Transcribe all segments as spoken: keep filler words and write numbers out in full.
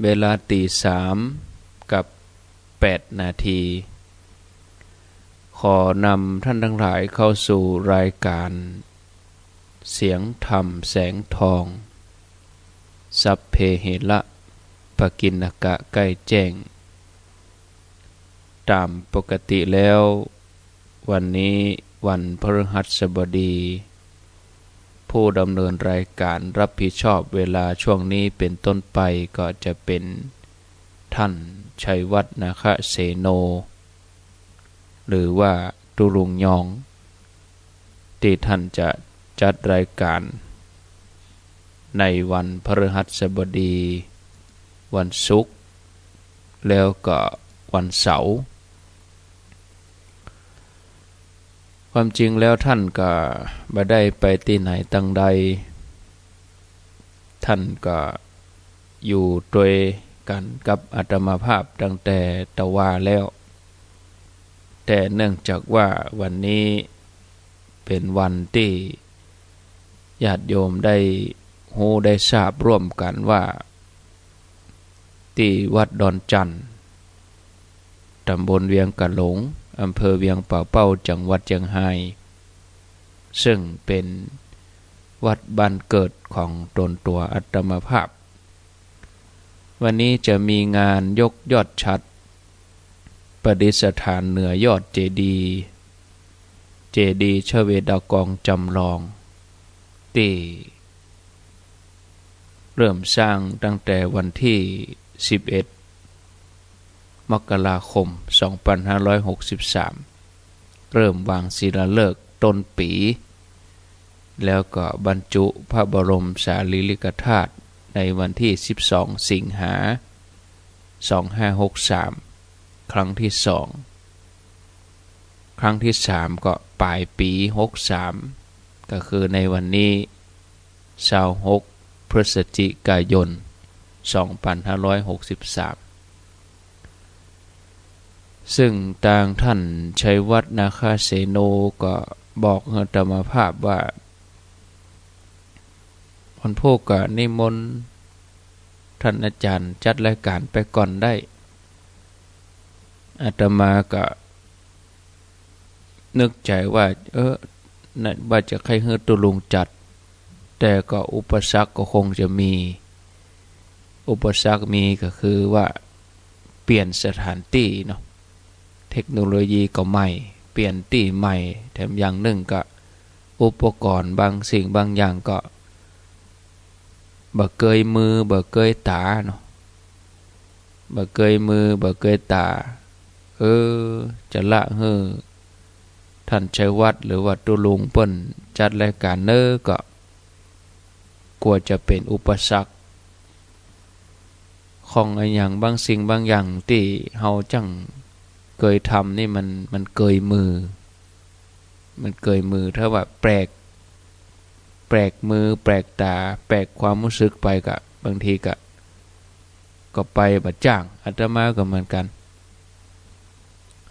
เวลาตีสามกับแปดนาที ขอนำท่านทั้งหลายเข้าสู่รายการเสียงธรรมแสงทอง สัพเพเหระ ปกิณณกะ ใกล้แจ้ง ตามปกติแล้ว วันนี้วันพฤหัสบดี ผู้ดำเนินรายการรับผิดชอบเวลาช่วงนี้เป็นต้นไปก็จะเป็นท่านชัยวัฒน์ นาคเสโน หรือว่าตุ๊ลุงยอง ตี้ท่านจะจัดรายการในวันพฤหัสบดี วันศุกร์ แล้วก็วันเสาร์ ความจริงแล้วท่านก็บ่ได้ไปตี้ไหนตังใด ท่านก็อยู่ตวยกั๋นกับอาตมาภาพตั้งแต่ตะวาแล้ว แต่เนื่องจากว่าวันนี้เป็นวันตี้ญาติโยมได้ฮู้ได้ทราบร่วมกั๋นว่า ตี้วัดดอนจั่น ต๋ำบลเวียงก๋าหลง อำเภอเวียงป่าเป้า จังหวัดเจียงฮาย ซึ่งเป็นวัดบ้านเกิดของตนตั๋วอาตมาภาพ วันนี้จะมีงานยกยอดฉัตรประดิษฐานเหนือยอดเจดีย์ เจดีย์ชเวดากองจำลอง ตี้เริ่มสร้างตั้งแต่วันที่สิบเอ็ด มกราคม สองพันห้าร้อยหกสิบสาม เริ่มวางศิลาฤกษ์ต้นปี๋ แล้วก็บรรจุพระบรมสารีริกธาตุในวันที่สิบสอง สิงหา สองห้าหกสาม ครั้งที่สอง ครั้งที่สามก็ป๋ายปี๋หกสาม ก็คือในวันนี้ ซาวหก พฤศจิกายน สองพันห้าร้อยหกสิบสาม ซึ่งตางท่านชัยวัฒน์ นาคเสโน ก็บอกอาตมาภาพว่า วันพูกก็นิมนต์ท่านอาจารย์จัดรายการไปก่อนได้ อาตมาก็นึกใจ๋ว่า เออ น่ะ ว่าจะใค่หื้อตุ๊ลุงจัด แต่ก็อุปสรรคก็คงจะมี อุปสรรคมีก็คือว่าเปลี่ยนสถานตี้เนาะ เทคโนโลยีก็ใหม่ เปลี่ยนตี้ใหม่ แถมอย่างนึ่งก็อุปกรณ์บางสิ่งบางอย่างก็บ่เกยมือ บ่เกยต๋าเนาะ บ่เกยมือ บ่เกยต๋า เออ จะละหื้อท่านชัยวัฒน์ หรือว่าตุ๊ลุงเปิ้นจัดรายการเน้อ ก็กั๋วจะเป๋นอุปสรรค ของอะหยังบางสิ่งบางอย่างตี้เฮาจั้งเกยทำนี่มัน มันเกยมือ มันเกยมือ ถ้าว่าแปลก แปลกมือ แปลกต๋า แปลกความฮู้สึกไปก็ บางทีก็ ก็ไปบ่จ้าง อาตมาก็เหมือนกั๋น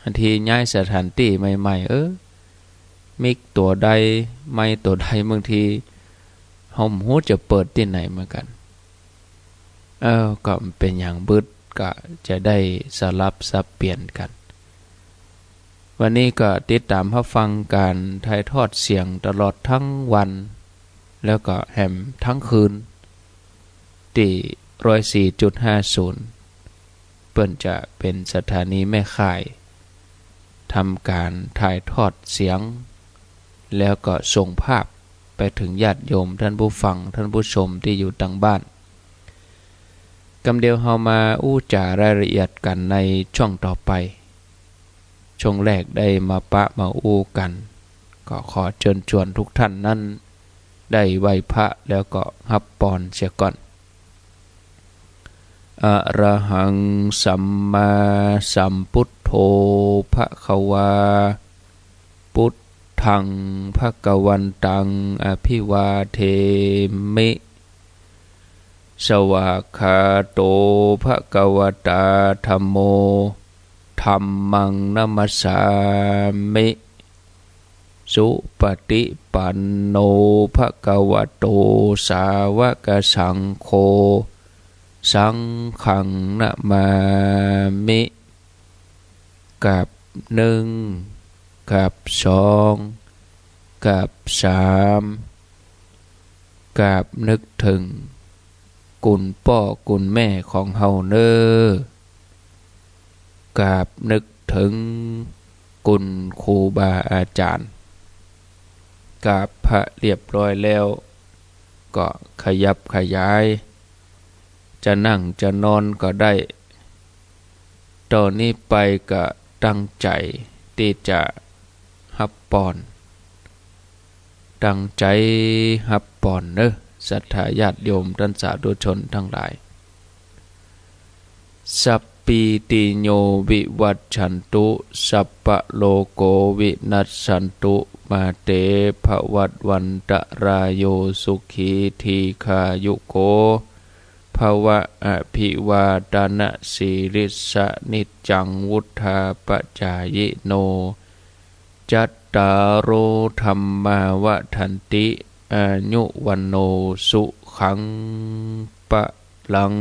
บางทีย้ายสถานตี้ใหม่ๆ เออ มิกตั๋วใด ไมค์ตั๋วใด บางทีเฮาบ่ฮู้จะเปิดตี้ไหนเหมือนกั๋น เออ ก็บ่เป๋นหยัง บึดก็จะได้สลับสับเปลี่ยนกั๋น วันนี้ก็ติดต๋ามฮับฟังก๋านถ่ายทอดเสียงตลอดตึงวัน แล้วก็แหมตึงคืน ตี้ ร้อยสี่จุดห้าศูนย์ เปิ้นจะเป๋นสถานีแม่ข่าย ทำก๋านถ่ายทอดเสียง แล้วก็ส่งภาพไปเถิงญาติโยม ท่านผู้ฟัง ท่านผู้ชมตี้อยู่ตางบ้าน กำเดียวเฮามาอู้จ๋ารายละเอียดกั๋นในช่วงต่อไป ช่วงแรกได้มาปะมาอู้กั๋น ก็ขอเจิญจวนทุกท่านนั้น ได้ไหว้พระแล้วก็ฮับปอนเสียก่อน อะระหัง สัมมาสัมพุทโธ ภะคะวา พุทธัง ภะคะวันตัง อะภิวาเทมิ สวากขาโต ภะคะวะตา ธัมโม ธัมมัง นะมัสสามิ สุปะติปันโน ภะคะวะโต สาวะกะสังโฆ สังฆังนะมามิ กราบนึ่ง กราบสอง กราบสาม กราบนึกเถิง กุณป้อกุณแม่ของเฮาเน่อ กราบนึกเถิง กุณครูบาอาจ๋ารย์ กราบพระเรียบร้อยแล้ว ก็ขยับขยาย จะนั่งจะนอนก็ได้ ต่อนี้ไปก็ตั้งใจ๋ตี้จะฮับปอน ตั้งใจ๋ฮับปอนเน่อ ศรัทธาญาติโยมต้านสาธุชนตังหลาย สัพพีติโยวิวัชชันตุ สัพพะโรโกวินัสสันตุ มาเตภวัตวันตะราโย สุขีทีฆายุโก ภวะ อภิวาตะนะสีลิสสะ นิจจังวุฑฒาปะจายิโน จัตตาโรธัมมาวัฑันติ อายุวัณโณสุขังพะลัง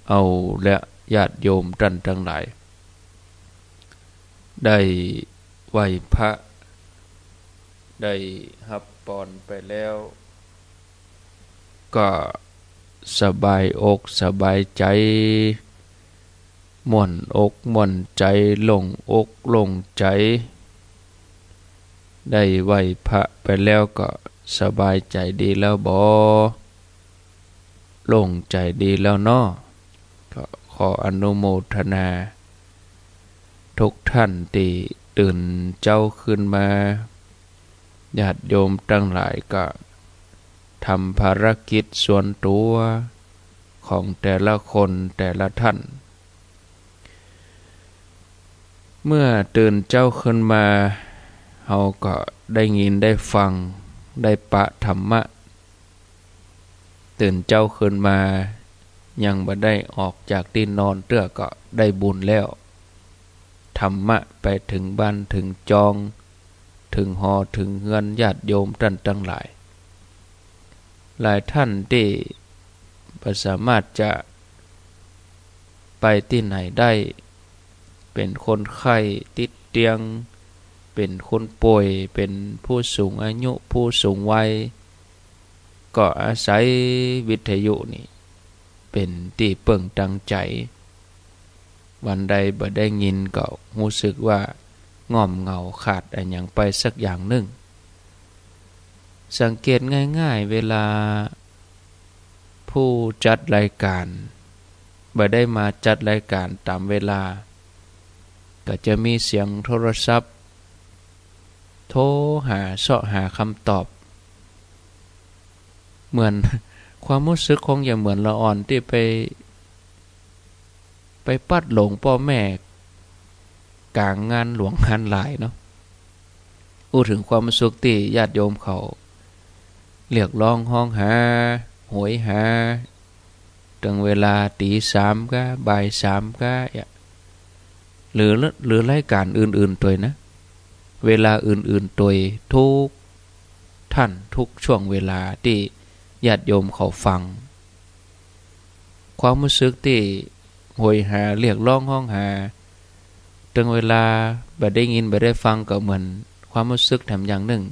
เอาละญาติโยมต้านตังหลาย ได้ไหว้พระ ได้ฮับปอนไปแล้ว ก็สบายอกสบายใจ๋ ม่วนอกม่วนใจ๋ โล่งอกโล่งใจ๋ ได้ไหว้พระไปแล้วก็สบายใจ๋ดีแล้วบ่ โล่งใจ๋ดีแล้วเนาะ ก็ขออนุโมทนา ทุกท่านตี้ตื่นเจ๊าขึ้นมา ญาติโยมตังหลายก็ทำภารกิจส่วนตั๋วของแต่ละคนแต่ละท่าน เมื่อตื่นเจ๊าขึ้นมา เฮาก็ได้ยินได้ฟัง ได้ปะธรรมะ ตื่นเจ๊าขึ้นมา ยังบ่ได้ออกจากตี้นอนเตื้อก็ได้บุญแล้ว ธรรมะไปเถิงบ้านเถิงจอง เถิงหอเถิงเฮือนญาติโยมต้านตังหลาย หลายท่านตี้บ่สามารถจะไปตี้ไหนได้ เป๋นคนไข้ติดเตียง เป๋นคนป่วย เป๋นผู้สูงอายุ ผู้สูงวัย ก็อาศัยวิทยุนี่เป๋นตี้เปิ้งตังใจ๋ วันใดบ่ได้ยินก็ฮู้สึกว่าง่อมเหงา ขาดอะหยังไปสักอย่างนึ่ง สังเกตง่ายๆ เวลาผู้จัดรายการบ่ได้มาจัดรายการต๋ามเวลา ก็จะมีเสียงโทรศัพท์ โทรหา เซาะหากำตอบ เหมือน ความฮู้สึกคงจะเหมือนละอ่อนตี้ไป ไปปั๊ดหลงป้อแม่ ก๋างงานหลวงงานหลายเนาะ อู้เถิงความฮู้สึกตี้ญาติโยมเขาเรียกร้องฮ้องหา โหยหา เถิงเวลาตี๋สามก้า บ่ายสามก้า อะ หรือ หรือรายการอื่นๆ ตวยนะ เวลาอื่นๆ ตวย ทุกท่าน ทุกช่วงเวลาตี้ญาติโยมเขาฟัง ความฮู้สึกตี้โหยหา เรียกร้องฮ้องหา เถิงเวลาบ่ได้ยินบ่ได้ฟังก็เหมือนความฮู้สึกแถมอย่างนึ่ง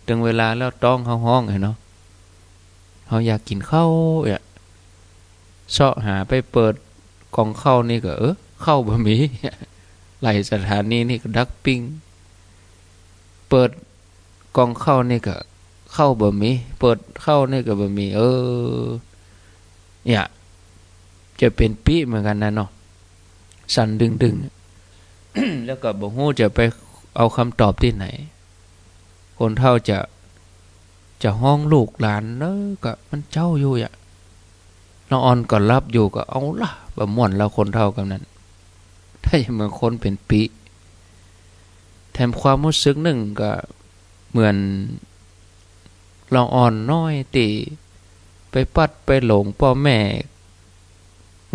เถิงเวลาแล้วต๊องเฮาฮ้องอะเนาะ เฮาอยากกิ๋นข้าวอะ เซาะหาไปเปิดก่องข้าวนี่ก็ เออ ข้าวบ่มี หลายสถานีนี่ก็ดักปิ้ง เปิดก่องข้าวนี่ก็ข้าวบ่มี เปิดข้าวนี่ก็บ่มี เออ เนี่ย จะเป๋นปี้เหมือนกั๋นนะเนาะ สั่นดึงๆ แล้วก็บ่ฮู้จะไปเอากำตอบตี้ไหน คนเฒ่าจะ จะฮ้องลูกหลานเน่อ ก็มันเจ๊าอยู่อะ ละอ่อนก็หลับอยู่ ก็เอาละ บ่ม่วนแล้วคนเฒ่ากำนั้น ถ้าอย่างเมืองคนเป๋นปี้ แถมความฮู้สึกนึ่งก็เหมือนละอ่อนน้อยตี้ไปปั๊ดไปหลงป้อแม่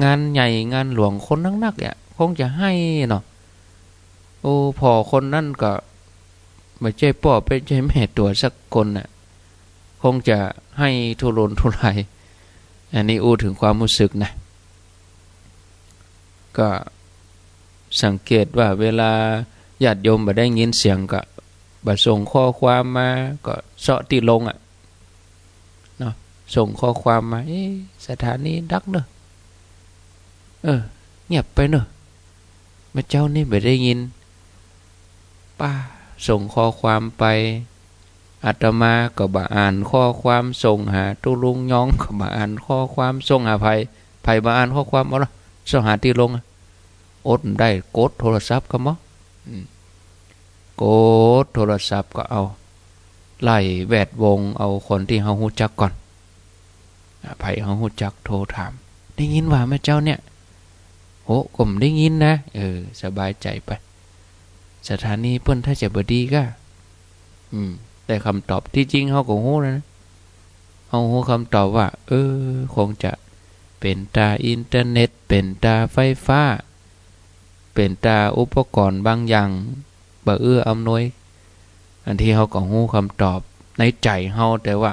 งานใหญ่งานหลวงคนนักๆ เนี่ย คงจะไห้เนาะ โอ้ ผ่อคนนั้นก็บ่ใจ้ป้อบ่ใจ้แม่ตั๋วสักคนน่ะ คงจะไห้ทุรนทุราย อันนี้อู้เถิงความฮู้สึกนะ ก็สังเกตว่าเวลาญาติโยมบ่ได้ยินเสียงก็บ่ส่งข้อความมา ก็เซาะตี้ลงอะเนาะ ส่งข้อความมา เอ๊ะ สถานีดับเนอะ เออ เงียบไปเนอะ เมื่อเจ๊านี้บ่ได้ยิน ป้า ส่งข้อความไป อาตมาก็บ่อ่านข้อความ ส่งหาตุ๊ลุงยองก็บ่อ่านข้อความ ส่งหาใผ ใผบ่อ่านข้อความ เอาละ เซาะหาตี้ลงอะ อดบ่ได้ กดโทรศัพท์ก็หมอ อืม กดโทรศัพท์ก็เอา ไล่แวดวง เอาคนตี้เฮาฮู้จักก่อน อ่ะ ใผเฮาฮู้จักโทรถาม ได้ยินว่าแม่เจ้าเนี่ย โห ก็บ่ได้ยินนะ เออ สบายใจ๋ไป สถานีเปิ้นถ้าจะบ่ดีก้า อืม ได้กำตอบ ตี้จริงเฮาก็ฮู้แล้วนะ เฮาฮู้กำตอบว่า เออ คงจะเป๋นตาอินเทอร์เน็ต เป๋นตาไฟฟ้า เป๋นตาอุปกรณ์บางอย่าง บ่เอื้ออำนวย อันตี้เฮาก็ฮู้กำตอบในใจ๋เฮา แต่ว่า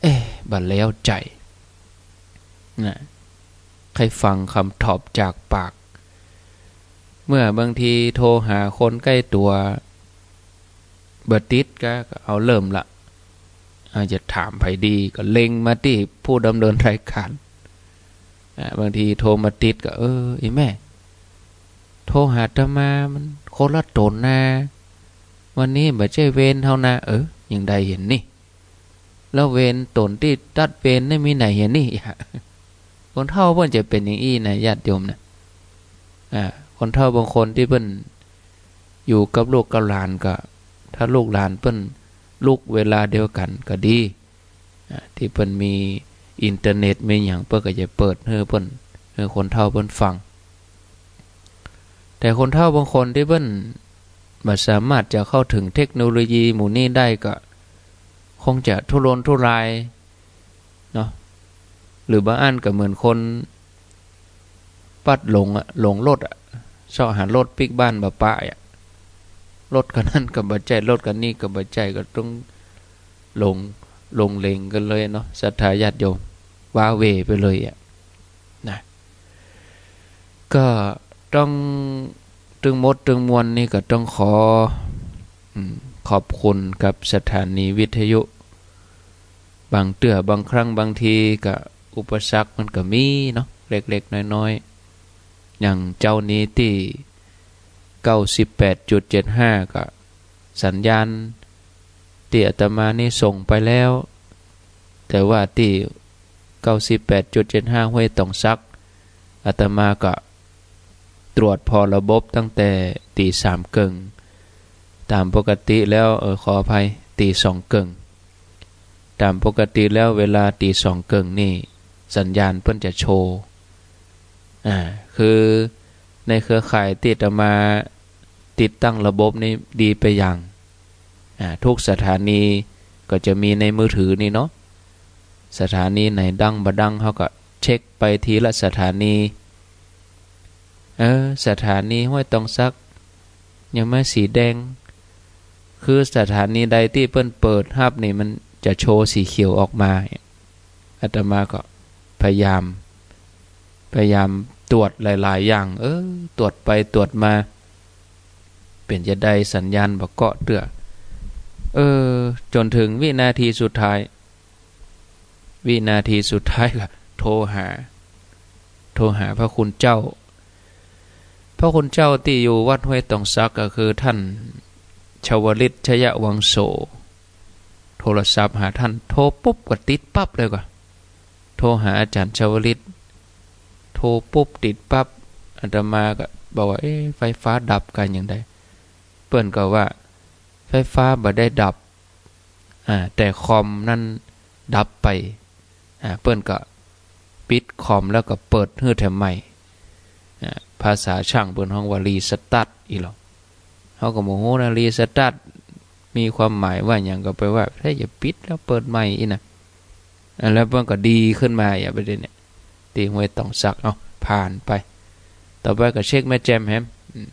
เอ๊ะ บ่แล้วใจ๋ นะ ใค่ฟังกำตอบจากปาก เมื่อบางทีโทรหาคนใก้ตั๋ว บ่ติดก้า ก็เอาเริ่มละ เอาจะถามใผดี ก็เล็งมาตี้ผู้ดำเนินรายก๋าน อ่า บางทีโทรมาติดก็ เออ อีแม่ โทรหาอาตมา มันคนละต๋นนา วันนี้บ่ใจ้เวรเฮานา เออ ยังได้หั้นนี่ แล้วเวรต๋นตี้ตัดเวรนี่มีไหนหั้นนี่ คนเฒ่าเปิ้นจะเป๋นอย่างอี้นะ ญาติโยมนะ อ่า คนเฒ่าบางคนตี้เปิ้นอยู่กับลูกกับหลานก็ ถ้าลูกหลานเปิ้นลุกเวลาเดียวกั๋นก็ดี อ่า ตี้เปิ้นมีอินเทอร์เน็ตมีหยัง เปิ้นก็จะเปิดหื้อเปิ้น หื้อคนเฒ่าเปิ้นฟัง แต่คนเฒ่าบางคนตี้เปิ้นบ่สามารถจะเข้าเถิงเทคโนโลยีหมู่นี้ได้ก็ คงจะทุรนทุรายเนาะ หรือบางอันก็เหมือนคนพลัดหลงอะ หลงรถอะ เซาะหารถปิ๊กบ้านบ่ปะอะ รถคันนั้นก็บ่ใจ้ รถคันนี้ก็บ่ใจ้ ก็ต้องหลง หลงเหลงกั๋นเลยเนาะ ศรัทธาญาติโยม ว้าเหว่ไปเลยอะ นะ ก็ต้อง ตึงหมดตึงมวลนี่ก็ต้องขอ อืม ขอบคุณกับสถานีวิทยุ บางเตื้อบางครั้งบางทีก็อุปสรรคมันก็มีเนาะ เล็กๆ น้อยๆ อย่างเจ๊านี้ตี้ เก้าสิบแปดจุดเจ็ดห้า ก็สัญญาณตี้อาตมานี่ส่งไปแล้ว แต่ว่าตี้ เก้าสิบแปดจุดเจ็ดห้า ห้วยตองสัก อาตมาก็ตรวจผ่อระบบตั้งแต่ตี๋สามเกิ่ง ต๋ามปกติแล้ว เออ ขออภัย ตี๋สองเกิ่ง ต๋ามปกติแล้วเวลาตี๋สองเกิ่งนี่สัญญาณเปิ้นจะโชว์ อ่า คือในเครือข่ายตี้อาตมาติดตั้งระบบนี่ดีไปอย่าง อ่า ทุกสถานีก็จะมีในมือถือนี่เนาะ สถานีไหนดังบ่ดัง เฮาก็เช็คไปทีละสถานี เออ สถานีห้วยตองสัก ยังบ่สีแดง คือสถานีใดตี้เปิ้นเปิดฮับนี่มันจะโชว์สีเขียวออกมา อาตมาก็พยายาม พยายามตรวจหลายๆ อย่าง เออ ตรวจไปตรวจมา เป๋นจาใดสัญญาณบ่เกาะเตื้อ เออ จ๋นเถิงวินาทีสุดท้าย วินาทีสุดท้ายก็โทรหา โทรหาพระคุณเจ้า พระคุณเจ้าตี้อยู่วัดห้วยตองสักก็คือท่านชวลิต ชยวังโส โทรศัพท์หาท่าน โทรปุ๊บก็ติดปั๊บเลยก่อ โทรหาอาจ๋ารย์ชวลิต โทรปุ๊บติดปั๊บ อาตมาก็บอกว่า เอ๊ะ ไฟฟ้าดับกาอย่างใด เปิ้นก็ว่า ไฟฟ้าบ่ได้ดับ อ่า แต่คอมนั้นดับไป อ่า เปิ้นก็ปิดคอมแล้วก็เปิดหื้อแถมใหม่ อ่า ภาษาช่างเปิ้นฮ้องว่า รีสตาร์ท อี้หลอ เฮาก็บ่ฮู้นะ รีสตาร์ท มีความหมายว่าหยัง ก็แปลว่า ถ้าจะปิดแล้วเปิดใหม่อี้นะ อ่า แล้วเปิ้นก็ดีขึ้นมา อย่างประเด็นเนี่ย ตี้ห้วยตองสัก เอ้า ผ่านไป ต่อไปก็เช็คแม่แจ่มแหม อืม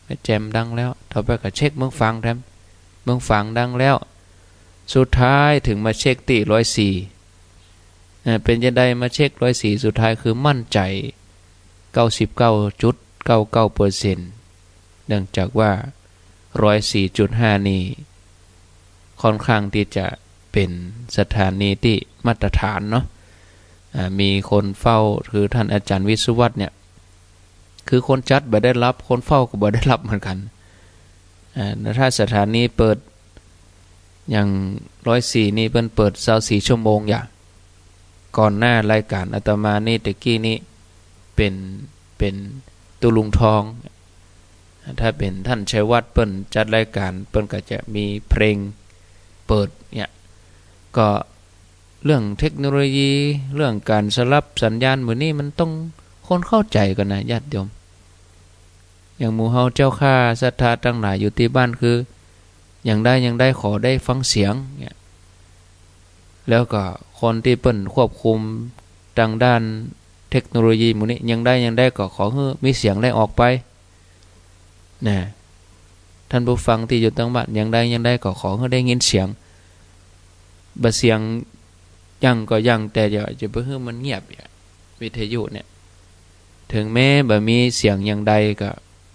แม่แจ่มดังแล้ว ต่อไปก็เช็คเมืองฝางแถม เมืองฝางดังแล้ว สุดท้ายเถิงมาเช็คตี้ร้อยสี่ เอ่อ เป๋นจะใดมาเช็คร้อยสี่สุดท้ายคือมั่นใจ๋ เก้าสิบเก้าจุดเก้าเก้าเปอร์เซ็นต์ เนื่องจากว่า ร้อยสี่จุดห้า นี่ ค่อนข้างตี้จะเป๋นสถานีตี้มาตรฐานเนาะ อ่า มีคนเฝ้า คือท่านอาจ๋ารย์วิศวัฒน์เนี่ย คือคนจัดบ่ได้หลับ คนเฝ้าก็บ่ได้หลับเหมือนกั๋น อ่า ถ้าสถานีเปิด อย่างร้อยสี่นี่เปิ้นเปิดซาวสี่ชั่วโมงอย่า ก่อนหน้ารายก๋านอาตมานี่ตะกี้นี่เป๋น เป๋นตุ๊ลุงทอง ถ้าเป๋นท่านชัยวัฒน์เปิ้นจัดรายก๋าน เปิ้นก็จะมีเพลงเปิดเนี่ย ก็เรื่องเทคโนโลยี เรื่องก๋านสลับสัญญาณหมู่นี้มันต้องคนเข้าใจ๋ก่อนนะญาติโยม อย่างหมู่เฮาเจ้าข้าศรัทธาตังหลายอยู่ตี้บ้านคือ อย่างใดอย่างใดขอได้ฟังเสียงเนี่ย แล้วก็คนตี้เปิ้นควบคุมตางด้านเทคโนโลยีหมู่นี้ อย่างใดอย่างใดก็ขอหื้อมีเสียงได้ออกไป นะ ท่านผู้ฟังตี้อยู่ตางบ้าน อย่างใดอย่างใดก็ขอหื้อได้ยินเสียง บ่เสียง ยั้งก็ยั้ง แต่อย่า อย่าไปหื้อมันเงียบเนี่ย วิทยุเนี่ย เถิงแม้บ่มีเสียงอย่างใดก็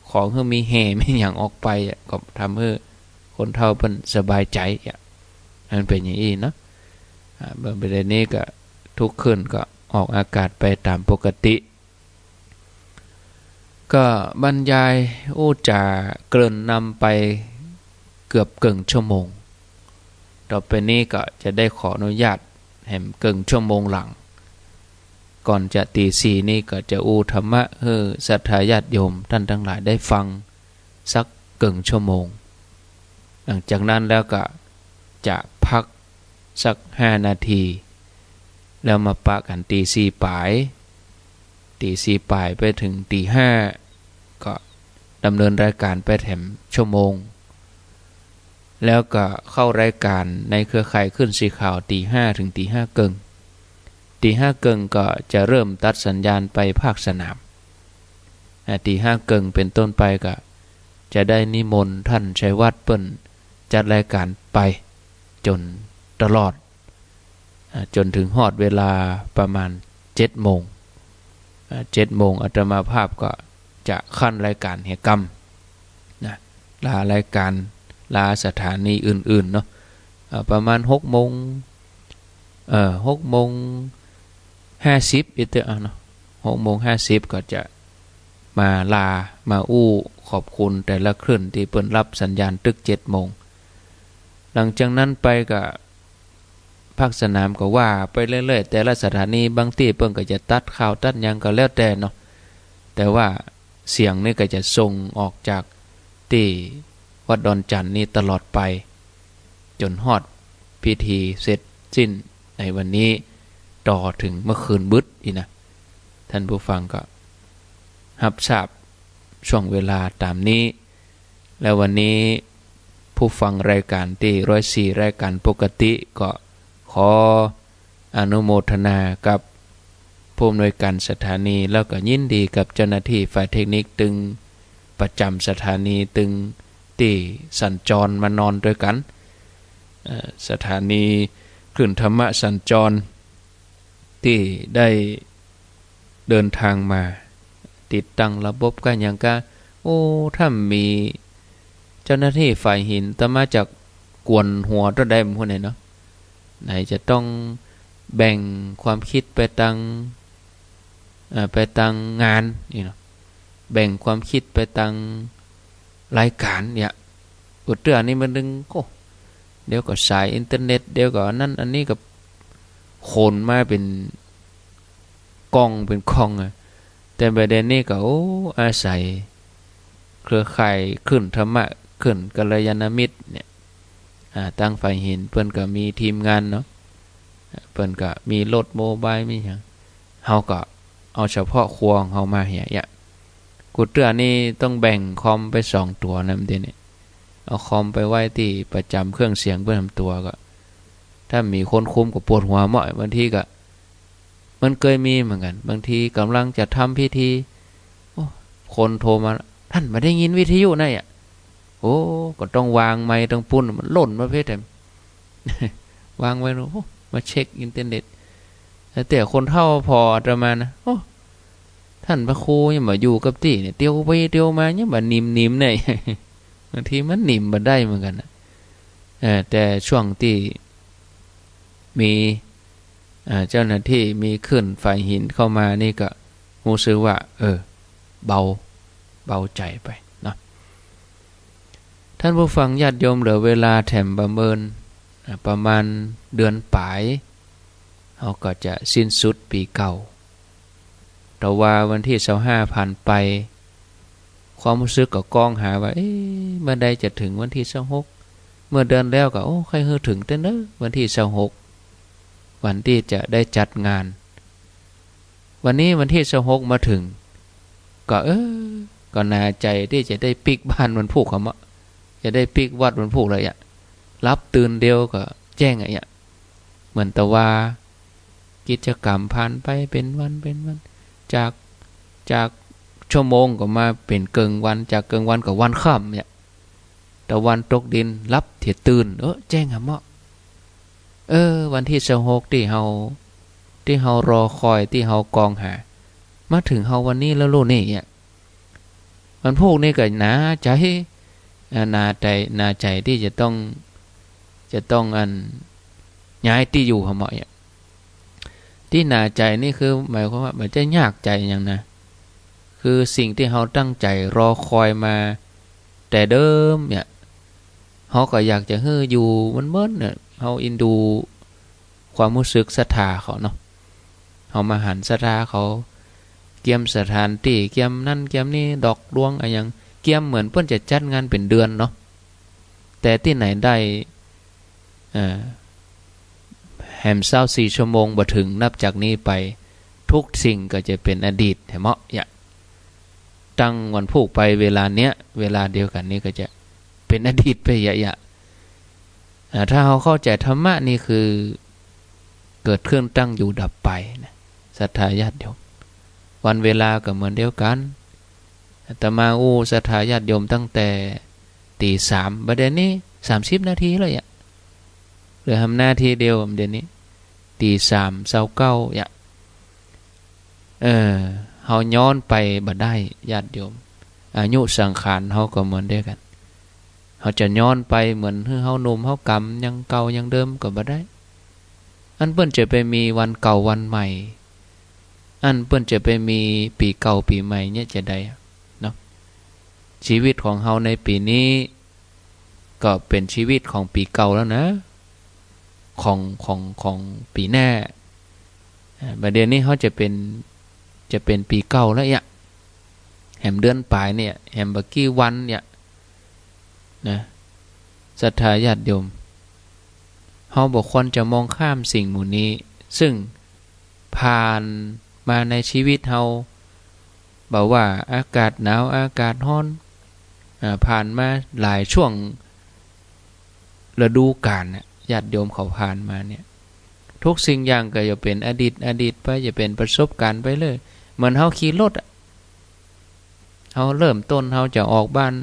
ขอหื้อมีแห่มีหยังออกไปอะ ก็ทำหื้อคนเฒ่าเปิ้นสบายใจ๋อะ มันเป๋นอย่างอี้เนาะ อ่า เบิ่งประเด็นนี้ก็ทุกคืนก็ออกอากาศไปต๋ามปกติ ก็บรรยายอู้จ๋าเกริ่นนำไปเกือบเกิ่งชั่วโมง ต่อไปนี้ก็จะได้ขออนุญาตแหมเกิ่งชั่วโมงหลัง ก่อนจะตีสี่นี่ก็จะอู้ธรรมะหื้อศรัทธาญาติโยมท่านตังหลายได้ฟังสักเกิ่งชั่วโมง หลังจากนั้นแล้วก็จะพักสักห้านาที แล้วมาปะกั๋นตีสี่ป๋าย ตีสี่ป๋ายไปเถิงตีห้า ก็ดำเนินรายก๋านไปแถมชั่วโมง แล้วก็เข้ารายก๋านในเครือข่ายคลื่นสีขาวตีห้าเถิงตีห้าเกิ่ง ตีห้าเกิ่งก็จะเริ่มตัดสัญญาณไปภาคสนาม อ่า ตีห้าเกิ่งเป๋นต้นไปก็จะได้นิมนต์ท่านชัยวัฒน์เปิ้นจัดรายก๋านไปจ๋นตลอด อ่า จ๋นเถิงฮอดเวลาประมาณเจ็ดโมง อ่า เจ็ดโมงอาตมาภาพก็จะคั้นรายก๋านเหียกำ นะ ลารายก๋าน ลาสถานีอื่นๆ เนาะ เอ่อ ประมาณหกโมง เอ่อ หกโมงห้าสิบ อิเตอร์ อ่ะเนาะ หกโมงห้าสิบก็จะมาลา มาอู้ขอบคุณแต่ละคลื่นตี้เปิ้นฮับสัญญาณตึกเจ็ดโมง หลังจากนั้นไปก็ ภาคสนามก็ว่าไปเรื่อยๆ แต่ละสถานี บางตี้เปิ้นก็จะตัดข่าวตัดหยังก็แล้วแต่เนาะ แต่ว่าเสียงนี่ก็จะส่งออกจากตี้วัดดอนจั่นนี่ตลอดไป จ๋นฮอดพิธีเสร็จสิ้นในวันนี้ ต่อเถิงเมื่อคืนบึดอี้นะ ท่านผู้ฟังก็ฮับทราบช่วงเวลาต๋ามนี้ แล้ววันนี้ผู้ฟังรายก๋านตี้ร้อยสี่รายก๋านปกติก็ขออนุโมทนากับผู้อำนวยก๋านสถานี แล้วก็ยินดีกับเจ้าหน้าตี้ฝ่ายเทคนิคตึงประจ๋ำสถานี ตึงตี้สัญจรมานอนตวยกั๋น เอ่อ สถานีคลื่นธรรมะสัญจร ตี้ได้เดินทางมาติดตั้งระบบก้าหยังก้า โอ้ ถ้ามีเจ้าหน้าตี้ฝ่ายหิน อาตมาจะกวนหัวเต้าใดบ่ฮู้แหน่เนาะ ไหนจะต้องแบ่งความกึ๊ดไปตาง เอ่อ ไปตางงานนี่เนาะ แบ่งความกึ๊ดไปตางรายก๋านเนี่ย กูเตื้อนี่มันตึง โอ้ เดี๋ยวก็สายอินเทอร์เน็ต เดี๋ยวก็อันนั้นอันนี้ก็ขนมาเป๋นก้องเป๋นก้องอะ แต่บ่าเดี่ยวนี้ก็ โอ้ อาศัยเครือข่ายคลื่นธรรมะ คลื่นกัลยาณมิตรเนี่ย อ่า ตางฝ่ายหินเปิ้นก็มีทีมงานเนาะ เปิ้นก็มีรถโมบายมีหยัง เฮาก็เอาเฉพาะครัวของเฮามาเหีย กูเตื้อนี่ต้องแบ่งคอมไปสองตั๋วนะ เดี๋ยวนี้ เอาคอมไปไว้ตี้ประจ๋ำเครื่องเสียงเปิ้นสามตั๋ว ก็ถ้ามีคนคุมก็ปวดหัวเมาะ บางทีก็ มันเกยมีเหมือนกั๋น บางทีก่ำลังจะทำพิธี โอ้ คนโทรมา ท่านบ่ได้ยินวิทยุนะอะ โอ้ ก็ต้องวางไมค์ตางปู้น มันล่นมาเพ่นแถม วางไว้ โอ้ มาเช็คอินเทอร์เน็ต แต่คนเฒ่าผ่ออาตมานะ โอ้ ต้านพระครูยังบ่อยู่กับตี้เนี่ย เตียวไปเตียวมายังบ่หนิมๆ เนี่ย บางทีมันหนิมบ่ได้เหมือนกั๋นนะ เออ แต่ช่วงตี้มี เอ่อ เจ้าหน้าตี้มีขึ้นฝายหินเข้ามานี่ก็ฮู้สึกว่า เออ เบา เบาใจ๋ไปเนาะ ท่านผู้ฟังญาติโยม เหลือเวลาแถมประเมิน อ่า ประมาณเดือนป๋าย เฮาก็จะสิ้นสุดปี๋เก่า แต่ว่าวันตี้ซาวห้าผ่านไป ความฮู้สึกก็ก้องหาว่า เอ๊ะ เมื่อใดจะเถิงวันตี้ซาวหก เมื่อเดือนแล้วก็ โอ้ ใค่หื้อเถิงเต๊อะเน่อ วันตี้ซาวหก วันตี้จะได้จัดงาน วันนี้วันตี้ซาวหกมาเถิง ก็ เออ ก็หนาใจ๋ตี้จะได้ปิ๊กบ้านวันพูกเขาเนาะ จะได้ปิ๊กวัดวันพูกเลยอะ หลับตื่นเดียวก็แจ้งอะ เหมือนตะว่า กิจกรรมผ่านไปเป๋นวันเป๋นวัน จาก จากชั่วโมงก็มาเป๋นเกิ่งวัน จากเกิ่งวันก็วันค่ำเนี่ย ตะวันตกดิน หลับเถียตื่น เออ แจ้งหาเมาะ เออ วันตี้ซาวหกตี้เฮา ตี้เฮารอคอย ตี้เฮาก้องหา มาเถิงเฮาวันนี้แล้วลูกนี่เนี่ย วันพูกนี่ก็หนาใจ๋ อ่า หนาใจ๋ หนาใจ๋ตี้จะต้อง จะต้องอัน ย้ายตี้อยู่หาเมาะเนี่ย ตี้หนาใจ๋นี่คือหมายความว่า บ่ใจ้ยากใจ๋หยังนะ คือสิ่งตี้เฮาตั้งใจ๋รอคอยมาแต่เดิมเนี่ย เฮาก็อยากจะหื้ออยู่เหมือนๆ เนี่ย เฮาอินดูความฮู้สึกศรัทธาเขาเนาะ เฮามาหันศรัทธาเขา เกียมสถานตี้ เกียมนั้นเกียมนี้ ดอกดวงอะหยัง เกียมเหมือนเปิ้นจะจัดงานเป๋นเดือนเนาะ แต่ตี้ไหนได้ เอ่อ แหมซาวสี่ชั่วโมงบ่เถิง นับจากนี้ไป ทุกสิ่งก็จะเป๋นอดีตแหมเมาะเนี่ย ตั้งวันพูกไปเวลาเนี้ย เวลาเดียวกั๋นนี้ก็จะเป๋นอดีตไปเยียะๆ อ่า ถ้าเฮาเข้าใจ๋ธรรมะนี่คือ เกิดขึ้นตั้งอยู่ดับไปนะ ศรัทธาญาติโยม วันเวลาก็เหมือนเดียวกั๋น อาตมาอู้ศรัทธาญาติโยมตั้งแต่ตี๋สาม บ่าเดี่ยวนี้สามสิบนาทีแล้วเนี่ย เหลือหำนาทีเดียว บ่าเดี่ยวนี้ ตี๋สามซาวเก้าเนี่ย เออ เฮาย้อนไปบ่ได้ญาติโยม อายุสังขารเฮาก็เหมือนเดียวกั๋น เฮาจะย้อนไปเหมือนหื้อเฮาหนุ่มเฮากำยังเก่ายังเดิมก็บ่ได้ อันเปิ้นจะไปมีวันเก่าวันใหม่ อันเปิ้นจะไปมีปี๋เก่าปี๋ใหม่เนี่ยจะใดอะเนาะ ชีวิตของเฮาในปี๋นี้ ก็เป๋นชีวิตของปี๋เก่าแล้วนะ ของ ของ ของปี๋หน้า อ่า บ่าเดี่ยวนี้เฮาจะเป๋น จะเป๋นปี๋เก่าแล้วเนี่ย แหมเดือนป๋ายเนี่ย แหมบ่ากี่วันเนี่ยนะ ศรัทธาญาติโยม เฮาบ่ควรจะมองข้ามสิ่งหมู่นี้ ซึ่งผ่านมาในชีวิตเฮา บ่ว่าอากาศหนาว อากาศฮ้อน อ่า ผ่านมาหลายช่วงฤดูกาลน่ะ ญาติโยมเขาผ่านมาเนี่ย ทุกสิ่งอย่างก็จะเป๋นอดีต อดีตไป จะเป๋นประสบการณ์ไปเลย เหมือนเฮาขี่รถอะ เฮาเริ่มต้น เฮาจะออกบ้าน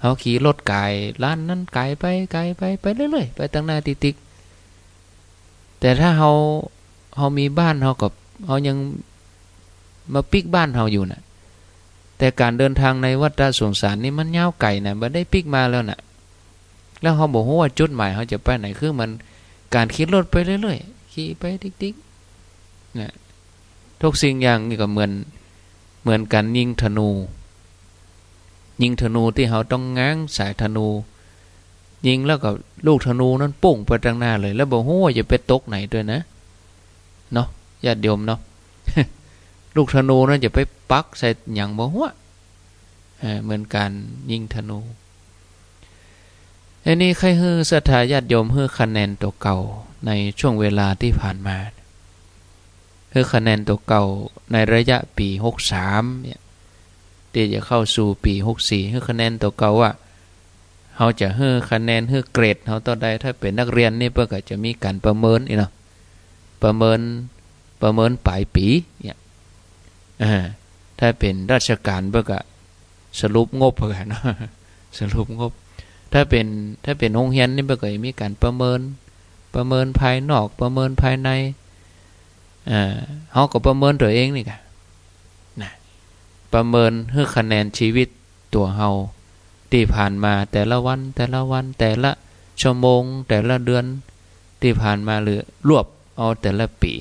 เฮาขี่รถก๋าย ล้านนั้นก๋ายไป ก๋ายไป ไปเรื่อยๆ ไปตังหน้าติ๊กๆ แต่ถ้าเฮา เฮามีบ้าน เฮาก็ เฮายังมาปิ๊กบ้านเฮาอยู่น่ะ แต่ก๋านเดินทางในวัฏสงสารนี่มันยาวไก๋น่ะ บ่ได้ปิ๊กมาแล้วน่ะ แล้วเฮาบ่ฮู้ว่าจุดหมายเฮาจะไปไหน คือเหมือนก๋านขี่รถไปเรื่อยๆ ขี่ไปติ๊กๆ น่ะ ทุกสิ่งอย่างนี่ก็เหมือน เหมือนก๋านยิงธนู ยิงธนูตี้เฮาต้องง้างสายธนู ยิงแล้วก็ลูกธนูนั้นปุ้งไปตังหน้าเลย แล้วบ่ฮู้ว่าจะไปตกไหนตวยนะ เนาะ ญาติโยมเนาะ ลูกธนูนั้นจะไปปักใส่หยังบ่ฮู้ เอ่อ เหมือนก๋านยิงธนู อันนี้ใค่หื้อศรัทธาญาติโยมหื้อคะแนนตั๋วเก่าในช่วงเวลาตี้ผ่านมา หื้อคะแนนตั๋วเก่าในระยะปี๋หกสามเนี่ย ตี้จะเข้าสู่ปี๋หกสี่ หื้อคะแนนตั๋วเก่าว่า เฮาจะหื้อคะแนน หื้อเกรดเฮาเต้าใด ถ้าเป๋นนักเรียนนี่เปิ้นก็จะมีก๋านประเมินอี้เนาะ ประเมิน ประเมินป๋ายปี๋เนี่ย อ่า ถ้าเป๋นราชก๋านเปิ้นก็สรุปงบเปิ้นเนาะ สรุปงบ ถ้าเป๋น ถ้าเป๋นโฮงเฮียนนี่เปิ้นก็จะมีก๋านประเมิน ประเมินภายนอก ประเมินภายใน เอ่อ เฮาก็ประเมินตั๋วเองนี่กะ นะ ประเมินหื้อคะแนนชีวิตตั๋วเฮาตี้ผ่านมาแต่ละวัน แต่ละวัน แต่ละชั่วโมง แต่ละเดือนตี้ผ่านมา หรือรวบเอาแต่ละปี๋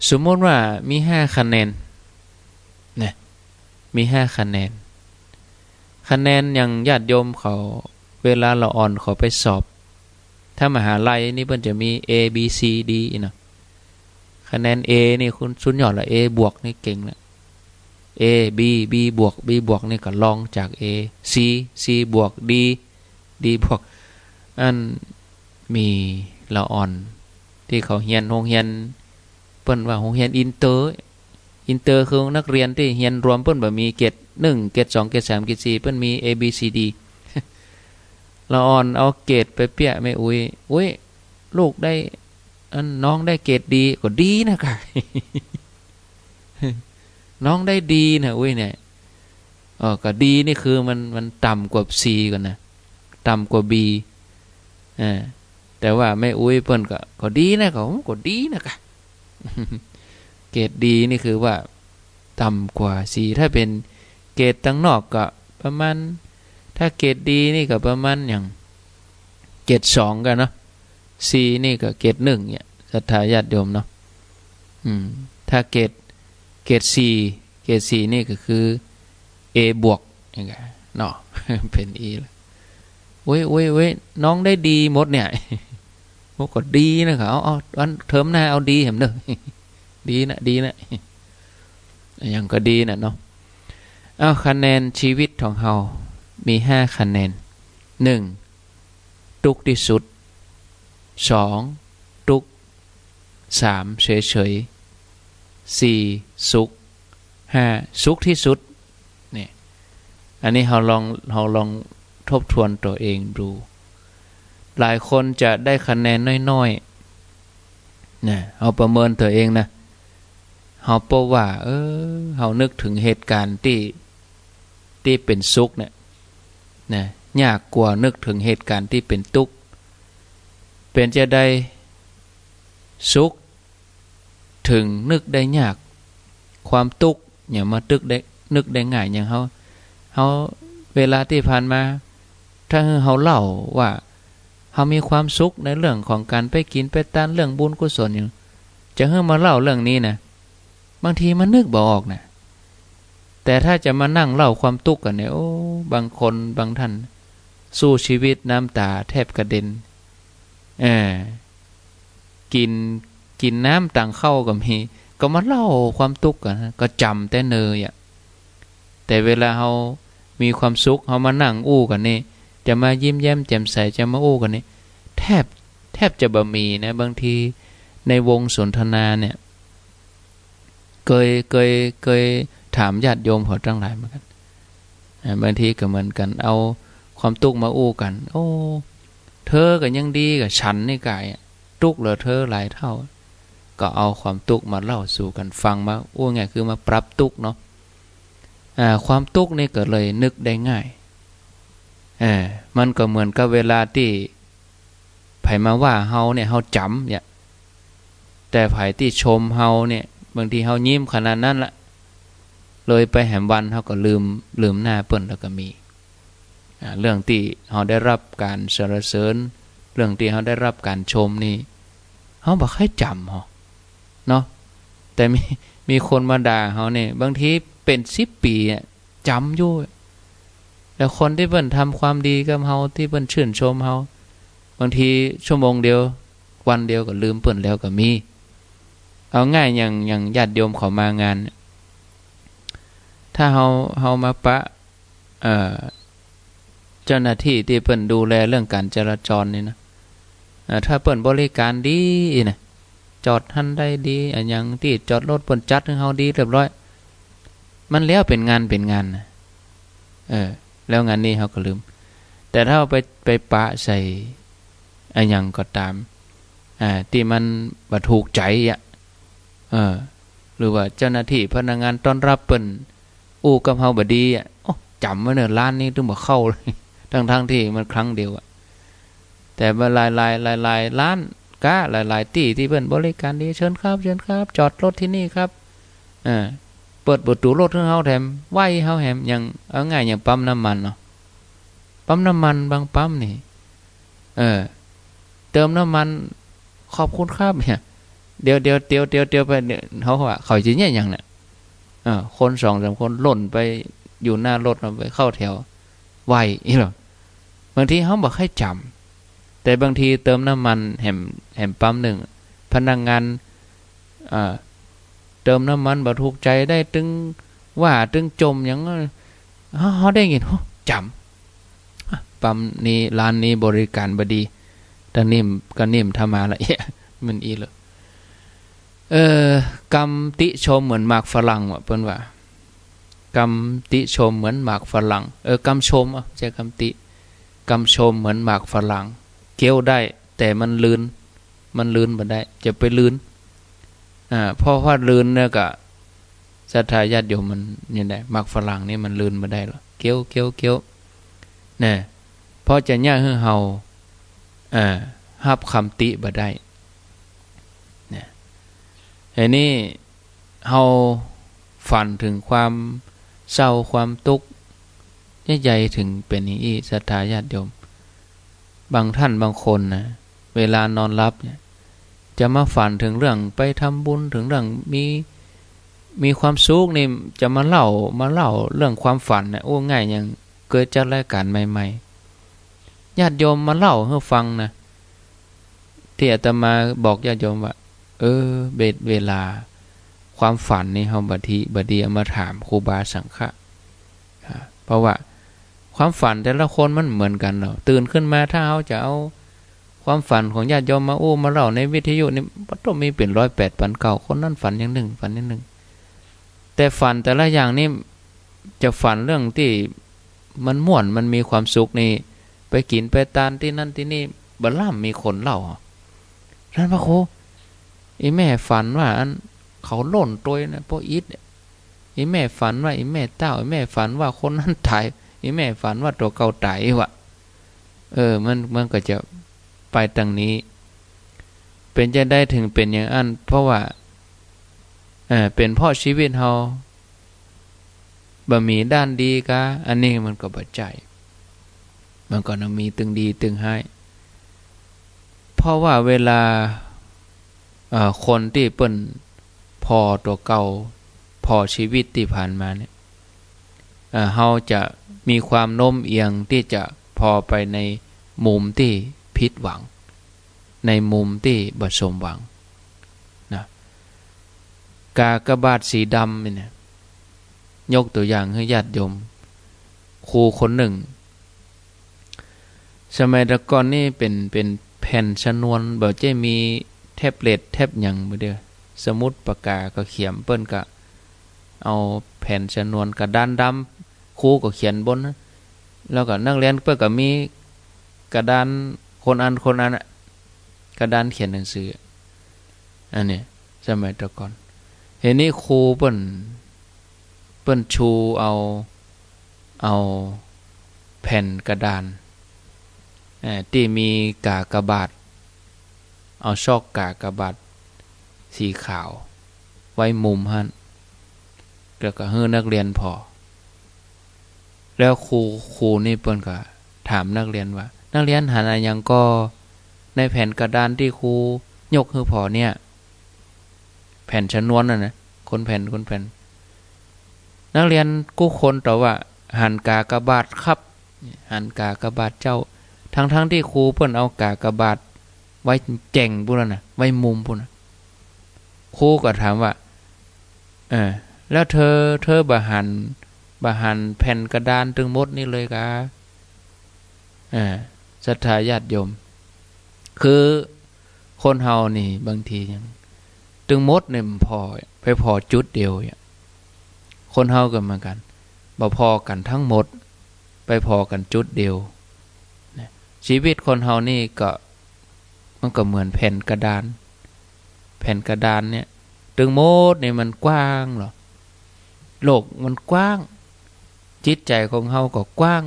สมมุติว่ามีห้าคะแนน นะ มีห้าคะแนน คะแนนอย่างญาติโยมเขา เวลาละอ่อนเขาไปสอบ ถ้ามหาลัยนี่เปิ้นจะมี เอ บี ซี ดี เนาะ คะแนน เอ นี่คุณสุดยอดละ เอ บวกนี่เก่งละ เอ บี บี บวก บี บวกนี่ก็รองจาก เอ ซี ซี บวก ดี ดี บวก อันมีละอ่อนตี้เขาเฮียนโฮงเฮียน เปิ้นว่าโฮงเฮียนอินเตอร์ อินเตอร์คือนักเรียนตี้เฮียนรวม เปิ้นบ่มีเกรดหนึ่ง เกรดสอง เกรดสาม เกรดสี่ เปิ้นมี เอ บี ซี ดี ละอ่อนเอาเกรดไปเปี้ยแม่อุ๊ย อุ๊ย ลูกได้ อันน้องได้เกรดดี ก็ดีนะกะ น้องได้ดีนะ อุ๊ยเนี่ย เออ ก็ดีนี่คือมัน มันต่ำกว่าซีก่อนนะ ต่ำกว่าบี อ่า แต่ว่าแม่อุ๊ยเปิ้นก็ ก็ดีนะ ก็ ก็ดีนะกะ เกรดดีนี่คือว่าต่ำกว่าซี ถ้าเป๋นเกรดตังนอกก็ประมาณ ถ้าเกรดดีนี่ก็ประมาณอย่างเกรดสองกั๋นเนาะ ซีนี่ก็เกรดหนึ่งเนี่ย ศรัทธาญาติโยมเนาะ อืม ถ้าเกรด เกรดสี่ เกรดสี่นี่ก็คือ เอ บวก อย่างเงี้ยเนาะ เป๋น อี ละ โอ๊ย โอ๊ย โอ๊ย น้องได้ดีหมดเนี่ย โอ้ ก็ดีนะ เอา เอา อันเทอมหน้าเอาดีแหมเนาะ ดีนะ ดีนะ อย่างก็ดีนะเนาะ เอา คะแนนชีวิตของเฮามีห้าคะแนน หนึ่ง ตุ๊กข์ตี้สุด สอง ตุ๊กข์ สาม เฉยๆ สี่ สุข ห้า สุขตี้สุด เนี่ย อันนี้เฮาลอง เฮาลองทบทวนตั๋วเองดู หลายคนจะได้คะแนนน้อยๆ นะ เฮาประเมินตั๋วเองนะ เฮาปะว่า เออ เฮานึกเถิงเหตุก๋ารณ์ตี้ ตี้เป๋นสุขเนี่ย นะ ยากกว่านึกเถิงเหตุก๋ารณ์ตี้เป๋นตุ๊กข์ เป๋นจาใด สุขเถิงนึกได้ยาก ความตุ๊กข์เนี่ยมาตึกได้ นึกได้ง่าย อย่างเฮา เฮา เวลาตี้ผ่านมา ถ้าหื้อเฮาเล่าว่า เฮามีความสุขในเรื่องของก๋านไปกิ๋นไปตาน เรื่องบุญกุศลอย่าง จะหื้อมาเล่าเรื่องนี้นะ บางทีมันนึกบ่ออกนะ แต่ถ้าจะมานั่งเล่าความตุ๊กข์กั๋นเนี่ย โอ้ บางคนบางท่าน สู้ชีวิตน้ำต๋าแทบกระเด็น เออ กิ๋น กิ๋นน้ำตางข้าวก็มี ก็มาเล่าความตุ๊กข์กั๋น ก็จ๋ำแต่เนินอะ แต่เวลาเฮามีความสุข เฮามานั่งอู้กั๋นนี่ จะมายิ้มแย้มแจ่มใส จะมาอู้กั๋นนี่ แทบ แทบจะบ่มีนะ บางทีในวงสนทนาเนี่ย เกย เกย เกยถามญาติโยมเขาตังหลายเหมือนกั๋น อ่า บางทีก็เหมือนกั๋น เอาความตุ๊กข์มาอู้กั๋น โอ้ เธอก็ยังดีกว่าฉันนี่กายอะ ตุ๊กข์เหลือเธอหลายเท่า ก็เอาความตุ๊กข์มาเล่าสู่กั๋นฟัง มา อู้ง่ายคือมาปรับตุ๊กข์เนาะ อ่า ความตุ๊กข์นี่ก็เลยนึกได้ง่าย อ่า มันก็เหมือนกับเวลาตี้ ใผมาว่าเฮาเนี่ย เฮาจ๋ำเนี่ย แต่ใผตี้ชมเฮาเนี่ย บางทีเฮายิ้มขนาดนั้นละ เลยไปแหมวันเฮาก็ลืม ลืมหน้าเปิ้นแล้วก็มี อ่า เรื่องตี้เฮาได้รับก๋านสรรเสริญ เรื่องตี้เฮาได้รับก๋านชมนี่ เฮาบ่ค่อยจ๋ำหรอกเนาะ แต่มี มีคนมาด่าเฮาเนี่ย บางทีเป๋นสิบปี๋อะ จ๋ำอยู่ แล้วคนตี้เปิ้นทำความดีกับเฮา ตี้เปิ้นชื่นชมเฮา บางทีชั่วโมงเดียว วันเดียวก็ลืมเปิ้นแล้วก็มี เอาง่ายอย่าง อย่างญาติโยมเขามางานเนี่ย ถ้าเฮา เฮามาปะ เอ่อ เจ้าหน้าตี้ตี้เปิ้นดูแลเรื่องก๋านจราจรนี่นะ เอ่อ ถ้าเปิ้นบริก๋านดีนะ จอดหั้นได้ดี อะหยังตี้จอดรถเปิ้นจัดหื้อเฮาดีเรียบร้อย มันแล้วเป๋นงานเป๋นงานนะ เออ แล้วงานนี้เฮาก็ลืม แต่ถ้าเฮาไป ไปปะใส่อะหยังก็ต๋าม อ่า ตี้มันบ่ถูกใจ๋อะ เออ หรือว่าเจ้าหน้าตี้พนักงานต้อนรับเปิ้นอู้กับเฮาบ่ดีอะ โอ้ จ๋ำไว้เน่อ ร้านนี้ตึงบ่เข้าเลย ทั้งๆ ตี้มันครั้งเดียวอะ แต่ว่าหลายๆ หลายๆ ร้าน กาหลายๆ ตี้ ตี้เปิ้นบริการดี เชิญครับ เชิญครับ จอดรถตี้นี่ครับ เออ เปิดประตู๋รถหื้อเฮาแถม ไหว้เฮาแถม อย่าง เอาง่ายอย่างปั๊มน้ำมันเนาะ ปั๊มน้ำมันบางปั๊มนี่ เออ เติมน้ำมัน ขอบคุณครับ เนี่ย เดี๋ยว เดี๋ยว เดี๋ยว เดี๋ยว เดี๋ยวไป เดี๋ยว เขาว่า เขาจะเยียะหยังเนี่ย เออ คนสองสามคนล่นไปอยู่หน้ารถ เอาไปเข้าแถว ไหว้อี้หรอ บางทีเฮาบ่ใค่จ๋ำ แต่บางทีเติมน้ำมันแหม แหมปั๊มนึ่ง พนักงาน เอ่อ เติมน้ำมันบ่ถูกใจ๋ ได้ตึงว่าตึงจ่มหยัง เฮา เฮาได้ยิน โอ้ จ๋ำ อ่ะ ปั๊มนี้ ร้านนี้บริการบ่ดี ตะนิ่มก็นิ่มทำมาละเอียด มันอี้เลย เออ กำติชมเหมือนหมากฝรั่งว่ะ เปิ้นว่า กำติชมเหมือนหมากฝรั่ง เออ กำชม อ่ะ บ่ใจ้กำติ กำชมเหมือนหมากฝรั่ง เคี้ยวได้ แต่มันลืน มันลืนบ่ได้ จะไปลืน อ่า เพราะว่าลืนเนี่ยก็ ศรัทธาญาติโยม มันยังไง หมากฝรั่งนี่มันลืนบ่ได้หรอก เคี้ยว เคี้ยว เคี้ยว เนี่ย เพราะจะเยียะหื้อเฮา อ่า ฮับกำติบ่ได้ เนี่ย อันนี้ เฮาฝันเถิงความเศร้าความตุ๊กข์ ใหญ่ๆ เถิงเป๋นอย่างอี้ ศรัทธาญาติโยม บางท่านบางคนนะ เวลานอนหลับเนี่ย จะมาฝันเถิงเรื่องไปทำบุญ เถิงเรื่องมี มีความสุขนี่ จะมาเล่า มาเล่าเรื่องความฝันเนี่ย โอ้ ง่ายอย่างเกิดจัดรายการใหม่ๆ ญาติโยมมาเล่าหื้อฟังนะ ตี้อาตมาบอกญาติโยมว่า เออ เว- เวลาความฝันนี่เฮาบ่ดี บ่ดีเอามาถามครูบาสังฆะ อ่า เพราะว่าความฝันแต่ละคนมันบ่เหมือนกั๋นเนาะ ตื่นขึ้นมาถ้าเฮาจะเอาความฝันของญาติโยมมาอู้มาเล่าในวิทยุนี่ ปะโต้ มีเป๋นร้อยแปดปันเก้า คนนั้นฝันอย่างนึ่ง ฝันอย่างนึ่ง แต่ฝันแต่ละอย่างนี่ จะฝันเรื่องตี้มันม่วน มันมีความสุขนี่ ไปกิ๋นไปตานตี้นั่นตี้นี่ บ่ล่ำมีคนเล่า ท่านพระครู อี่แม่ฝันว่าอันเขาโล่นตวยนะ ป้ออิด อี่แม่ฝันว่าอี่แม่เต้า อี่แม่ฝันว่าคนนั้นต๋าย อี่แม่ฝันว่าตั๋วเก่าต๋ายว่ะ เออ มัน มันก็จะไปตางนี้ เป๋นจะใดเถิงเป๋นอย่างอั้น เพราะว่า เอ่อ เป๋นเพราะชีวิตเฮา บ่มีด้านดีกา อันนี้มันก็บ่ใจ้ มันก็ยังมีตึงดีตึงฮ้าย เพราะว่าเวลา เอ่อ คนตี้เปิ้นผ่อตั๋วเก่า ผ่อชีวิตตี้ผ่านมาเนี่ย เอ่อ เฮาจะมีความโน้มเอียงตี้จะผ่อไปในมุมตี้ผิดหวัง ในมุมตี้บ่สมหวังนะ กากบาทสีดำนี่นะ ยกตั๋วอย่างหื้อญาติโยม ครูคนนึ่ง สมัยแต่ก่อนนี่เป๋น เป๋นแผ่นชนวน บ่ใจ้มีแท็บเล็ตแท็บหยังบ่าเดียว สมุดปากกาก็เขียน เปิ้นก็เอาแผ่นชนวนกระดานดำ ครูก็เขียนบนนะ แล้วก็นักเรียนเปิ้นก็มีกระดานคนอันคนอันอะ กระดานเขียนหนังสือ อันนี้สมัยแต่ก่อน เดี๋ยวนี้ครูเปิ้น เปิ้นชูเอา เอาแผ่นกระดาน เอ่อ ตี้มีกากบาท เอาซอกกากบาทสีขาวไว้มุมหั้น แล้วก็หื้อนักเรียนผ่อ แล้วครู ครูนี่เปิ้นก็ถามนักเรียนว่า นักเรียนหันอะหยังก่อ ในแผ่นกระดานตี้ครูยกหื้อผ่อเนี่ย แผ่นชนวนน่ะนะ คนแผ่น คนแผ่น นักเรียนกู้คนตอบว่า หันกากบาทครับ หันกากบาทเจ้า ทั้งๆ ตี้ครูเปิ้นเอากากบาทไว้แจ่งปู้นแล้วนะ ไว้มุมปู้นนะ ครูก็ถามว่า เออ แล้วเธอ เธอบ่หัน บ่หันแผ่นกระดานตึงหมดนี่เลยกา เออ ศรัทธาญาติโยม คือคนเฮานี่บางทียัง ตึงหมดเนี่ยมันผ่อ ไปผ่อจุดเดียวเนี่ย คนเฮาก็เหมือนกั๋น บ่ผ่อกั๋นตึงหมด ไปผ่อกั๋นจุดเดียว นะ ชีวิตคนเฮานี่ก็ มันก็เหมือนแผ่นกระดาน แผ่นกระดานเนี่ย ตึงหมดเนี่ยมันกว้างเหรอ โลกมันกว้าง จิตใจ๋ของเฮาก็กว้าง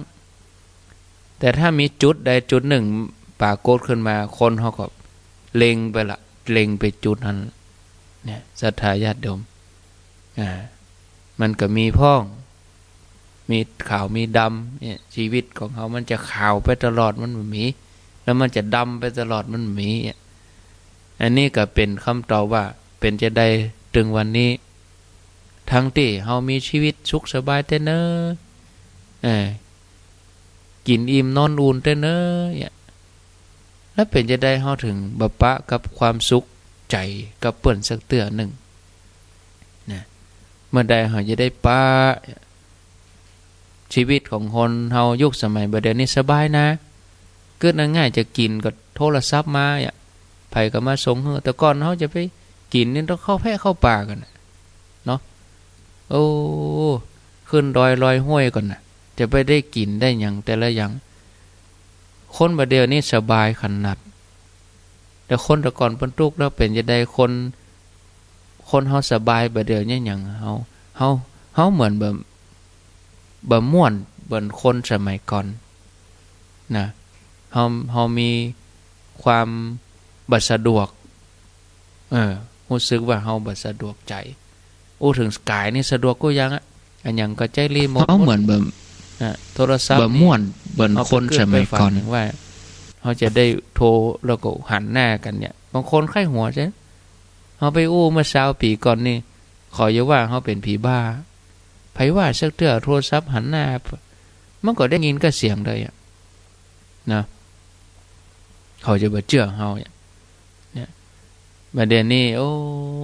แต่ถ้ามีจุดใดจุดนึ่งปรากฏขึ้นมา คนเฮาก็ เล็งไปละ เล็งไปจุดหั้น เนี่ย ศรัทธาญาติโยม อ่า มันก็มีพ่อง มีขาวมีดำ เนี่ย ชีวิตของเฮามันจะขาวไปตลอด มันบ่มี แล้วมันจะดำไปตลอด มันบ่มี เนี่ย อันนี้ก็เป๋นกำตอบว่า เป๋นจาใดตึงวันนี้ ตึงตี้เฮามีชีวิตสุขสบายแต๊เน่อ เออ กิ๋นอิ่มนอนอุ่นแต๊เน่อ เนี่ย แล้วเป๋นจาใดเฮาเถิงบ่ปะกับความสุขใจ๋กับเปิ้นสักเตื้อนึ่ง นะ เมื่อใดเฮาจะได้ปะ ชีวิตของคนเฮายุคสมัยบ่าเดี่ยวนี้สบายนะ กึ๊ดง่ายๆ จะกิ๋นก็โทรศัพท์มา เนี่ย ใผก็มาส่งหื้อ แต่ก่อนเฮาจะไปกิ๋นนี่ต้องเข้าแพะเข้าป่ากั๋นน่ะ เนาะ โอ้ ขึ้นดอยลอยห้วยก่อนน่ะ จะไปได้กิ๋นได้หยังแต่ละอย่าง คนบ่าเดี่ยวนี้สบายขนาด แต่คนแต่ก่อนเปิ้นตุ๊กข์แล้วเป๋นจาใด คน คนเฮาสบายบ่าเดี่ยวนี้หยัง เฮา เฮา เฮาเหมือนแบบ บ่ม่วนเหมือนคนสมัยก่อนนะ เฮา เฮามีความบ่สะดวก เออ ฮู้สึกว่าเฮาบ่สะดวกใจ๋ อู้เถิงก๋ายนี่สะดวกกู้อย่างอะ อะหยังก็ใจ๊รีโมท เฮาเหมือนแบบ นะ โทรศัพท์ บ่ม่วนเหมือนคนสมัยก่อน เฮาไปกึ๊ดไปฝันเถิงว่า เฮาจะได้โทรแล้วก็หันหน้ากั๋นเนี่ย บางคนใค่หัวใจ้ เฮาไปอู้เมื่อซาวปี๋ก่อนนี่ เขาจะว่าเฮาเป๋นผีบ้า ใผว่าสักเตื้อ โทรศัพท์หันหน้า มันก็ได้ยินก้าเสียงเลยอะ นะ เขาจะบ่เจื้อเฮาเนี่ย เนี่ย บ่าเดี่ยวนี้ โอ้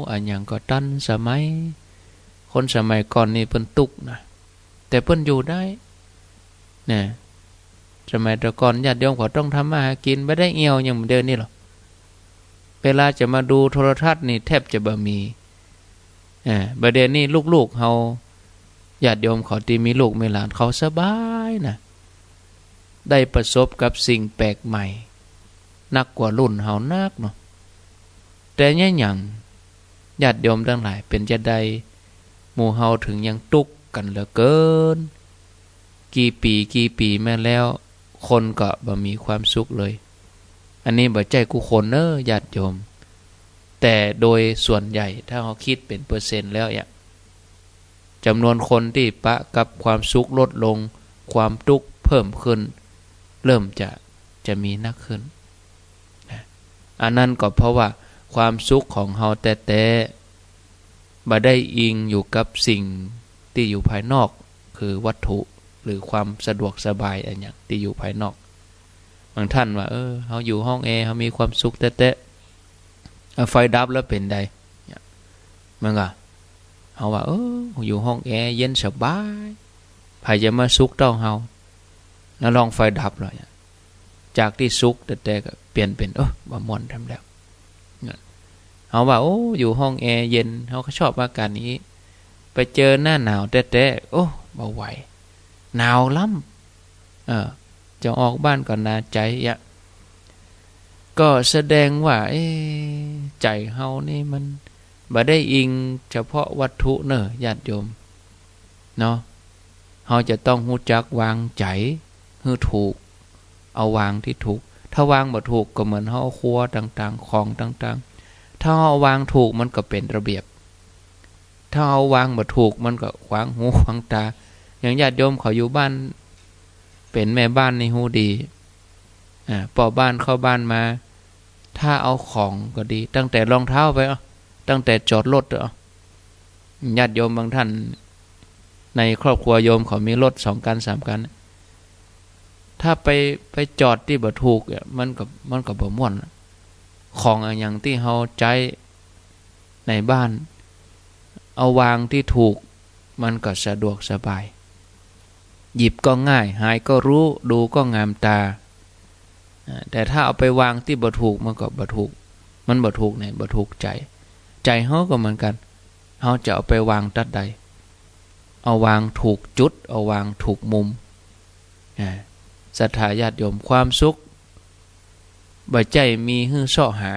อะหยังก็ตันสมัย คนสมัยก่อนนี่เปิ้นตุ๊กข์นะ แต่เปิ้นอยู่ได้ เนี่ย สมัยแต่ก่อนญาติโยมเขาต้องทำมาหากิ๋น บ่ได้เอี่ยวอย่างบ่าเดี่ยวนี้หรอก เวลาจะมาดูโทรทัศน์นี่แทบจะบ่มี เออ บ่าเดี่ยวนี้ลูกๆ เฮา ญาติโยมเขาตี้มีลูกมีหลานเขาสบายนะ ได้ประสบกับสิ่งแปลกใหม่ นักกว่ารุ่นเฮานักเนาะ แต่เนี่ยหยัง ญาติโยมตังหลาย เป๋นจาใด หมู่เฮาเถิงยังตุ๊กข์กั๋นเหลือเกิน กี่ปี๋กี่ปี๋มาแล้ว คนก็บ่มีความสุขเลย อันนี้บ่ใจ้กู้คนเน้อญาติโยม แต่โดยส่วนใหญ่ถ้าเฮาคิดเป๋นเปอร์เซ็นต์แล้วเนี่ย จ๋ำนวนคนตี้ปะกับความสุขลดลง ความตุ๊กข์เพิ่มขึ้น เริ่มจะ จะมีนักขึ้นนะ อันนั้นก็เพราะว่าความสุขของเฮาแต๊ๆ บ่ได้อิงอยู่กับสิ่งตี้อยู่ภายนอก คือวัตถุ หรือความสะดวกสบายอะหยังตี้อยู่ภายนอก บางท่านว่า เออ เฮาอยู่ห้องแอร์ เฮามีความสุขแต๊ๆ เอาไฟดับแล้วเป๋นใด เนี่ย มันก็ เฮาว่า เออ อยู่ห้องแอร์เย็นสบาย ใผจะมาสุขเต้าเฮา แล้วลองไฟดับแล้วเนี่ย จากตี้สุขแต๊ๆ ก็เปลี่ยนเป๋น เออ บ่ม่วนแต๊แล้ว เนี่ย เฮาว่า โอ้ อยู่ห้องแอร์เย็น เฮาก็ชอบอากาศอย่างนี้ ไปเจอหน้าหนาวแต๊ๆ โอ้ บ่ไหว หนาวล้ำ เออ จะออกบ้านก็หนาวใจ๋อะ ก็แสดงว่า เอ๊ะ ใจ๋เฮานี่มันบ่ได้อิงเฉพาะวัตถุเน้อญาติโยม เนาะ เฮาจะต้องฮู้จักวางใจ๋หื้อถูก เอาวางตี้ถูก ถ้าวางบ่ถูกก็เหมือนเฮาเอาครัวต่างๆ ของต่างๆ ถ้าเฮาวางถูกมันก็เป๋นระเบียบ ถ้าเฮาวางบ่ถูกมันก็ขวางหูขวางต๋า อย่างญาติโยมเขาอยู่บ้าน เป๋นแม่บ้านนี่ฮู้ดี อ่า ป้อบ้านเข้าบ้านมา ถ้าเอาของก็ดี ตั้งแต่รองเท้าไป เอ้า ตั้งแต่จอดรถ เอ้า ญาติโยมบางท่าน ในครอบครัวโยมเขามีรถสองคันสามคัน ถ้าไป ไปจอดตี้บ่ถูกอะ มันก็ มันก็บ่ม่วนอะ ของอะหยังตี้เฮาใจ๊ในบ้าน เอาวางตี้ถูก มันก็สะดวกสบาย หยิบก็ง่าย หายก็ฮู้ ดูก็งามต๋า อ่า แต่ถ้าเอาไปวางตี้บ่ถูก มันก็บ่ถูก มันบ่ถูกเนี่ย บ่ถูกใจ๋ ใจ๋เฮาก็เหมือนกั๋น เฮาจะเอาไปวางตั๊ดใด เอาวางถูกจุด เอาวางถูกมุม อ่า ศรัทธาญาติโยม ความสุข บ่ใจ้มีหื้อเซาะหา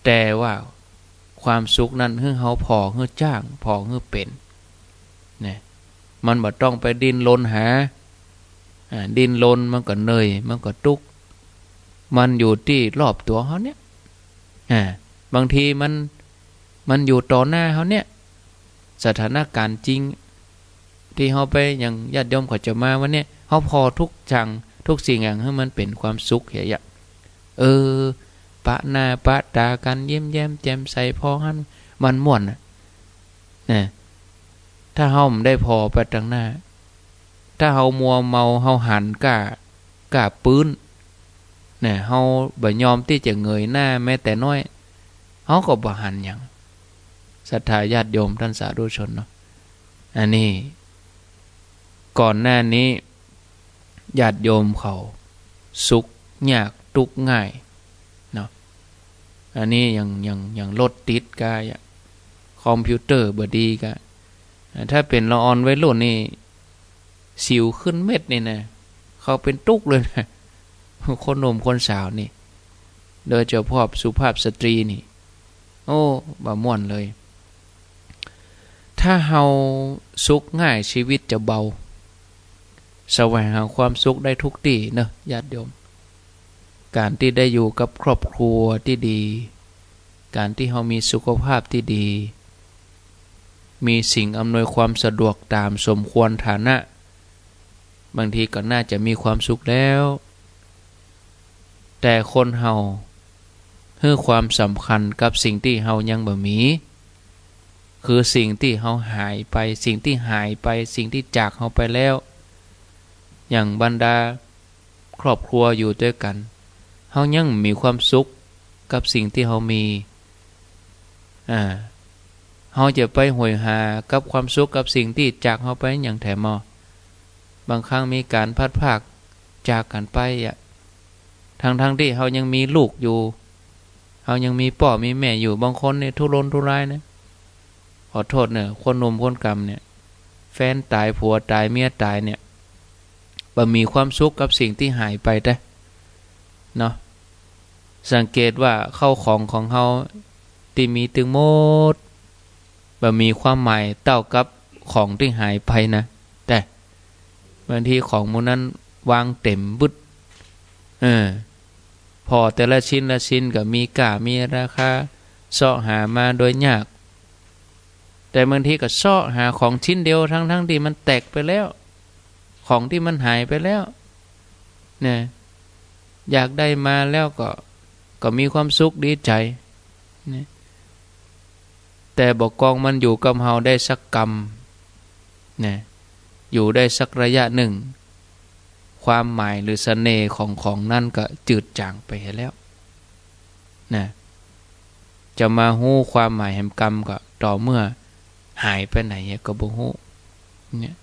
แต่ว่าความสุขนั้นหื้อเฮาผ่อหื้อจ้าง ผ่อหื้อเป๋น เนี่ย มันบ่ต้องไปดิ้นรนหา อ่า ดิ้นรนมันก็เหนื่อย มันก็ตุ๊กข์ มันอยู่ตี้รอบตั๋วเฮาเนี่ย อ่า บางทีมัน มันอยู่ต่อหน้าเฮาเนี่ย สถานการณ์จริง ตี้เฮาไป อย่างญาติโยมเขาจะมาวันเนี้ย เฮาผ่อทุกอย่าง ทุกสิ่งอย่างหื้อมันเป๋นความสุขเหีย เออ ปะหน้าปะต๋ากั๋น ยิ้มแย้มแจ่มใส ผ่อหั้น มันม่วนน่ะ นะ ถ้าเฮาบ่ได้ผ่อไปตางหน้า ถ้าเฮามัวเมา เฮาหันก้า ก้าปื๊น นะ เฮาบ่ยอมตี้จะเงยหน้าแม้แต่น้อย เฮาก็บ่หันหยัง ศรัทธาญาติโยมต้านสาธุชนเนาะ อันนี้ ก่อนหน้านี้ ญาติโยมเขาสุขยากตุ๊กข์ง่ายเนาะ อันนี้อย่าง อย่าง อย่างรถติดก้า อย่างคอมพิวเตอร์บ่ดีก้า ถ้าเป๋นละอ่อนวัยรุ่นนี่ สิวขึ้นเม็ดนี่นะ เขาเป๋นตุ๊กข์เลยนะ คนหนุ่มคนสาวนี่ โดยเฉพาะสุภาพสตรีนี่ โอ้ บ่ม่วนเลย ถ้าเฮาสุขง่าย ชีวิตจะเบา แสวงหาความสุขได้ทุกตี้เนาะ ญาติโยม ก๋านตี้ได้อยู่กับครอบครัวตี้ดี ก๋านตี้เฮามีสุขภาพตี้ดี มีสิ่งอำนวยความสะดวกต๋ามสมควรฐานะ บางทีก็น่าจะมีความสุขแล้ว แต่คนเฮาหื้อความสำคัญกับสิ่งตี้เฮายังบ่มี คือสิ่งตี้เฮาหายไป สิ่งตี้หายไป สิ่งตี้จากเฮาไปแล้ว อย่างบรรดาครอบครัวอยู่ตวยกั๋น เฮายังมีความสุขกับสิ่งตี้เฮามี อ่า เฮาจะไปโหยหากับความสุขกับสิ่งตี้จากเฮาไปหยังแถมอ บางครั้งมีก๋านพลัดพรากจากกั๋นไปอะ ทั้งๆ ตี้เฮายังมีลูกอยู่ เฮายังมีป้อมีแม่อยู่ บางคนนี่ทุรนทุรายนะ ขอโทษเน่อ คนหนุ่มคนกำเนี่ย แฟนต๋าย ผัวต๋าย เมียต๋ายเนี่ย บ่มีความสุขกับสิ่งตี้หายไปแต๊เนาะ สังเกตว่าข้าวของของเฮาตี้มีตึงหมด บ่มีความหมายเต้ากับของตี้หายไปนะ แต่บางทีของหมู่นั้นวางเต็มบึด เออ ผ่อแต่ละชิ้นละชิ้นก็มีก้ามีราคา เซาะหามาโดยยาก แต่บางทีก็เซาะหาของชิ้นเดียว ทั้งๆ ตี้มันแตกไปแล้ว ของตี้มันหายไปแล้ว นะ อยากได้มาแล้วก็ ก็มีความสุขดีใจ๋ นะ แต่บ่ากองมันอยู่กับเฮาได้สักกำ นะ อยู่ได้สักระยะนึ่ง ความหมายหรือเสน่ห์ของของนั้นก็จืดจางไปแล้ว นะ จะมาฮู้ความหมายแห่งกำก็ต่อเมื่อหายไปไหนก็บ่ฮู้ เนี่ย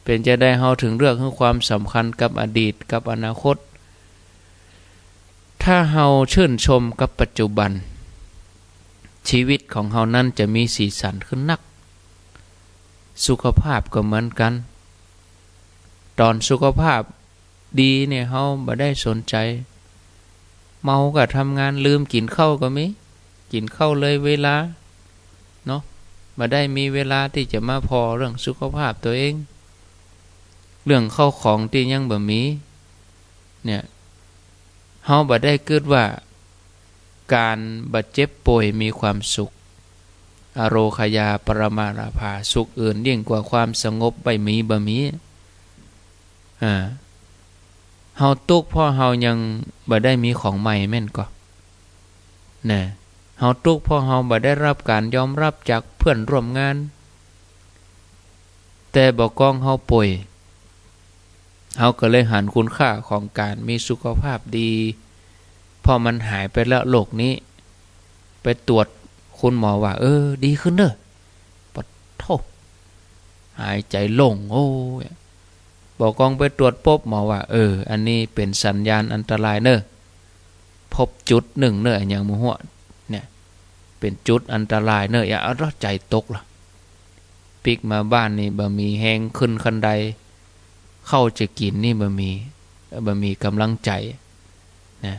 เป๋นจาใดเฮาถึงเลือกหื้อความสำคัญกับอดีตกับอนาคต ถ้าเฮาชื่นชมกับปัจจุบัน ชีวิตของเฮานั้นจะมีสีสันขึ้นนัก สุขภาพก็เหมือนกั๋น ต๋อนสุขภาพดีเนี่ยเฮาบ่ได้สนใจ๋ เมาก็ทำงาน ลืมกิ๋นข้าวก็มี กิ๋นข้าวเลยเวลา เนาะ บ่ได้มีเวลาตี้จะมาผ่อเรื่องสุขภาพตั๋วเอง เรื่องข้าวของตี้ยังบ่มี เนี่ย เฮาบ่ได้กึ๊ดว่าก๋านบ่เจ็บป่วยมีความสุข อโรคยาปรมาลาภา สุขอื่นยิ่งกว่าความสงบบ่มี บ่มี อ่า เฮาตุ๊กข์เพราะเฮายังบ่ได้มีของใหม่แม่นก่อ นะ เฮาตุ๊กข์เพราะเฮาบ่ได้รับก๋านยอมรับจากเพื่อนร่วมงาน แต่บ่ากองเฮาป่วย เฮาก็เลยหันคุณค่าของก๋านมีสุขภาพดี เพราะมันหายไปแล้วโรคนี้ ไปตรวจ คุณหมอว่า เออ ดีขึ้นเน่อ ปะโธ่ หายใจ๋โล่ง โอ้ย บ่ากองไปตรวจปุ๊บ หมอว่า เออ อันนี้เป๋นสัญญาณอันตรายเน่อ พบจุดนึ่งเน่อ อะหยังบ่ฮู้ เนี่ย เป๋นจุดอันตรายเน่อ อย่าเอาใจ๋ตกละ ปิ๊กมาบ้านนี่บ่มีแฮงขึ้นคันได ข้าวจะกิ๋นนี่บ่มี บ่มีก๋ำลังใจ๋ นะ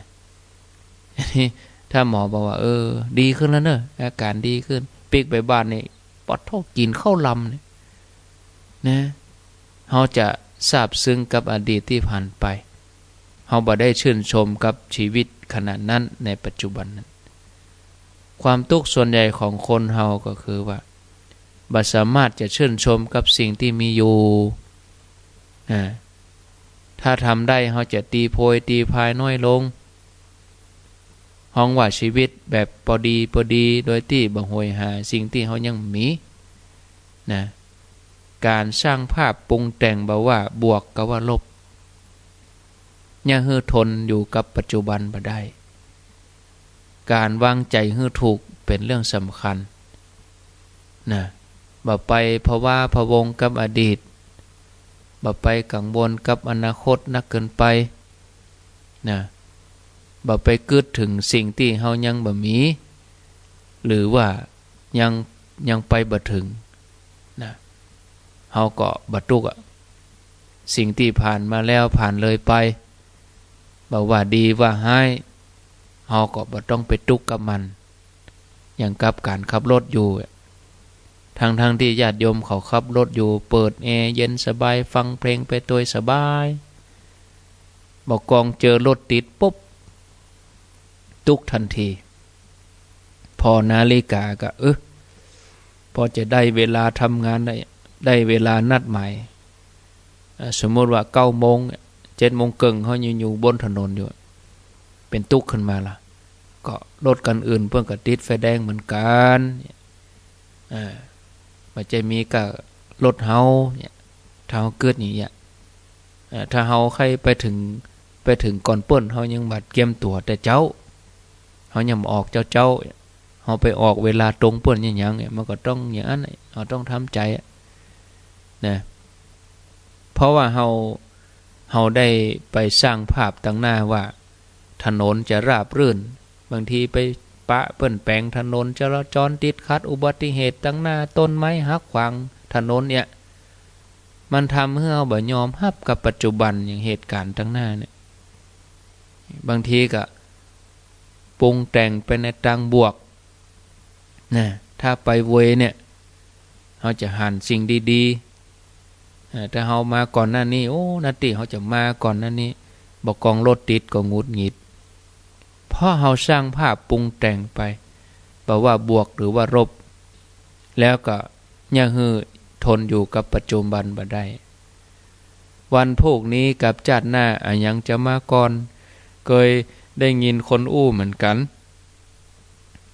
อันนี้ถ้าหมอบอกว่า เออ ดีขึ้นแล้วเน่อ อาก๋านดีขึ้น ปิ๊กไปบ้านนี่ ปะโธ่ กิ๋นข้าวลำเนี่ย นะ เฮาจะซาบซึ้งกับอดีตตี้ผ่านไป เฮาบ่ได้ชื่นชมกับชีวิตขณะนั้นในปัจจุบันนั้น ความตุ๊กข์ส่วนใหญ่ของคนเฮาก็คือว่า บ่สามารถจะชื่นชมกับสิ่งตี้มีอยู่ นะ ถ้าทำได้เฮาจะตีโพยตีพายน้อยลง ฮ้องว่าชีวิตแบบปอดีปอดี โดยตี้บ่โหยหาสิ่งตี้เฮายังบ่มี นะ ก๋านสร้างภาพปรุงแต่งบ่ว่าบวกกาว่าลบ เยียะหื้อทนอยู่กับปัจจุบันบ่ได้ ก๋านวางใจ๋หื้อถูกเป๋นเรื่องสำคัญ นะ บ่ไปพะวาพะวงกับอดีต บ่ไปกังวลกับอนาคตนักเกินไป นะ บ่ไปกึ๊ดเถิงสิ่งตี้เฮายังบ่มี หรือว่ายัง ยังไปบ่เถิง นะ เฮาก็บ่ตุ๊กอะ สิ่งตี้ผ่านมาแล้วผ่านเลยไป บ่ว่าดีว่าฮ้าย เฮาก็บ่ต้องไปตุ๊กกับมัน อย่างกับก๋านขับรถอยู่ ทั้งๆ ตี้ญาติโยมเขาขับรถอยู่ เปิดแอร์เย็นสบาย ฟังเพลงไปตวยสบาย บ่กองเจอรถติดปุ๊บ ตุ๊กตันที ผ่อนาฬิกาก็ เออ พอจะได้เวลาทำงานแล้ว ได้เวลานัดหมาย เอ่อ สมมุติว่าเก้าโมง เจ็ดโมงเกิ่ง เฮายังอยู่บนถนนอยู่ เป๋นตุ๊กขึ้นมาละ ก็รถคันอื่นเปิ้นก็ติดไฟแดงเหมือนกั๋น อ่า บ่ใจ้มีก้ารถเฮาเนี่ย ถ้าเฮากึ๊ดอย่างเงี้ย อ่า ถ้าเฮาใค่ไปเถิง ไปเถิงก่อนเปิ้น เฮายังบ่เกียมตั๋วแต่เจ๊า เฮายังบ่ออกเจ๊าๆ เฮาไปออกเวลาตรงเปิ้นยังๆ เนี่ย มันก็ต้องอย่างอั้นน่ะ เฮาต้องทำใจ๋อะ นะ เพราะว่าเฮา เฮาได้ไปสร้างภาพตังหน้าว่าถนนจะราบรื่น บางทีไปปะเปิ้นแป๋งถนน จราจรติดขัด อุบัติเหตุตังหน้า ต้นไม้หักขวางถนนเนี่ย มันทำหื้อเฮาบ่ยอมฮับกับปัจจุบัน อย่างเหตุก๋ารณ์ตังหน้าเนี่ย บางทีก็ปรุงแต่งไปในตางบวก นะ ถ้าไปเวยเนี่ย เฮาจะหันสิ่งดีๆ เอ่อ ถ้าเฮามาก่อนหน้านี้ โอ้ นาตี้เฮาจะมาก่อนหน้านี้ บ่กองรถติดก็หงุดหงิด เพราะเฮาสร้างภาพปรุงแต่งไป บ่ว่าบวกหรือว่าลบ แล้วก็เยียะหื้อทนอยู่กับปัจจุบันบ่ได้ วันพรุ่งนี้กับจาติหน้าอะหยังจะมาก่อน เกยได้ยินคนอู้เหมือนกั๋น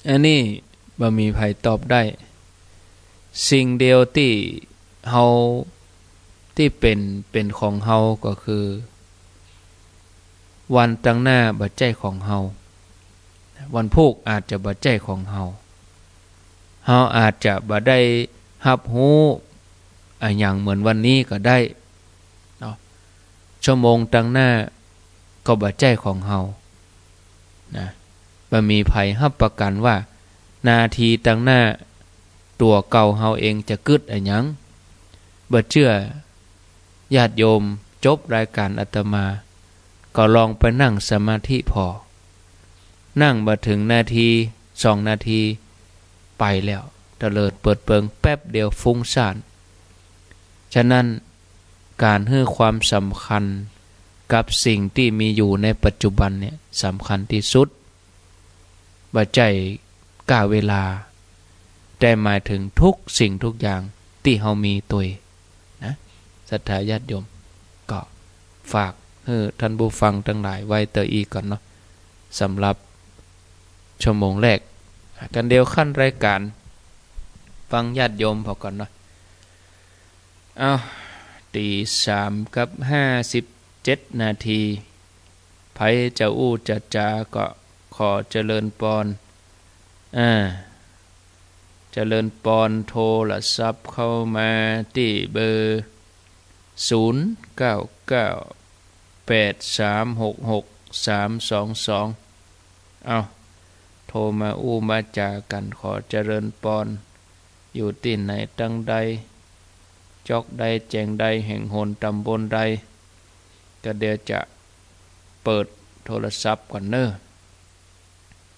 อันนี้บ่มีใผตอบได้ สิ่งเดียวตี้เฮา ตี้เป๋น เป๋นของเฮาก็คือ วันตังหน้าบ่ใจ้ของเฮา วันพูกอาจจะบ่ใจ้ของเฮา เฮาอาจจะบ่ได้ฮับฮู้อะหยังเหมือนวันนี้ก็ได้เนาะ ชั่วโมงตังหน้าก็บ่ใจ้ของเฮา นะ บ่มีใผฮับประกั๋นว่านาทีตังหน้าตั๋วเก่าเฮาเองจะกึ๊ดอะหยัง บ่เจื้อญาติโยมจบรายก๋านอาตมา ก็ลองไปนั่งสมาธิผ่อ นั่งบ่เถิงนาทีสองนาที ไปแล้ว เตลิดเปิดเปิงแป๊บเดียวฟุ้งซ่าน ฉะนั้น ก๋านหื้อความสำคัญกับสิ่งตี้มีอยู่ในปัจจุบันเนี่ยสำคัญตี้สุด บ่ใจ้ก้าเวลา แต่หมายเถิงทุกสิ่งทุกอย่างตี้เฮามีตวยนะ ศรัทธาญาติโยม ก็ฝากหื้อท่านผู้ฟังตังหลายไว้เต้าอี้ก่อนเนาะ สำหรับชั่วโมงแรก กั๋นเดียวขั้นรายก๋าน ฟังญาติโยมผ่อก่อนเนาะ อ้าว ตี๋สามกับห้าสิบเจ็ดนาที ใผจะอู้จะจ๋าก็ขอเจริญปอน อ่า เจริญปอน โทรศัพท์เข้ามาตี้เบอร์ ศูนย์ เก้า เก้า แปด สาม หก หก สาม สอง สอง เอ้า โทรมาอู้มาจ๋ากั๋น ขอเจริญปอน อยู่ตี้ไหนตังใด จ๊อกใด แจงใด แห่งหนต๋ำบลใด ก็เดี๋ยวจะเปิดโทรศัพท์ก่อนเน่อ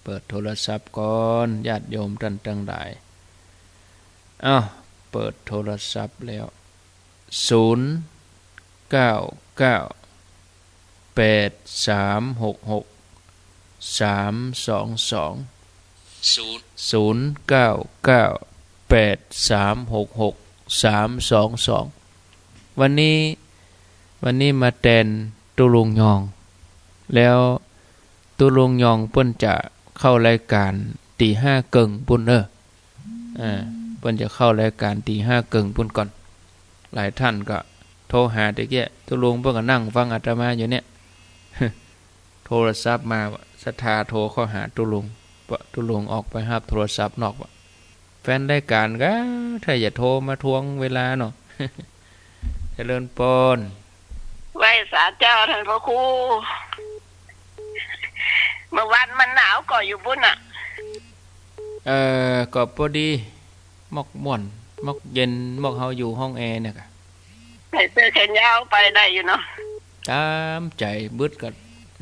เปิดโทรศัพท์ก่อน ญาติโยมต้านตังหลาย อ้าว เปิดโทรศัพท์แล้ว ศูนย์ เก้า เก้า แปด สาม หก หก สาม สอง สอง ศูนย์ ศูนย์ เก้า เก้า แปด สาม หก หก สาม สอง สอง วันนี้ วันนี้มาแตนตุ๊ลุงยอง แล้วตุ๊ลุงยองเปิ้นจะเข้ารายก๋านตี๋ห้าเกิ่งปู้นเน่อ อ่า เปิ้นจะเข้ารายก๋านตี๋ห้าเกิ่งปู้นก่อน หลายท่านก็โทรหาตะเกียะ ตุ๊ลุงเปิ้นก็นั่งฟังอาตมาอยู่เนี่ย โทรศัพท์มาว่าศรัทธาโทรเข้าหาตุ๊ลุง ว่าตุ๊ลุงออกไปฮับโทรศัพท์นอกว่า แฟนรายก๋านก็ ถ้าอย่าโทรมาทวงเวลาเนาะ เจริญปอน ไหว้สาเจ้าต้านพระครู เมื่อวานมันหนาวก่ออยู่ปู้นน่ะ เอ่อ ก็ปอดี หมอกม่วน หมอกเย็น หมอกเฮาอยู่ห้องแอร์เนี่ยกะ ใส่เสื้อแขนยาวไปได้อยู่เนาะ ต๋ามใจ๋ บึดก็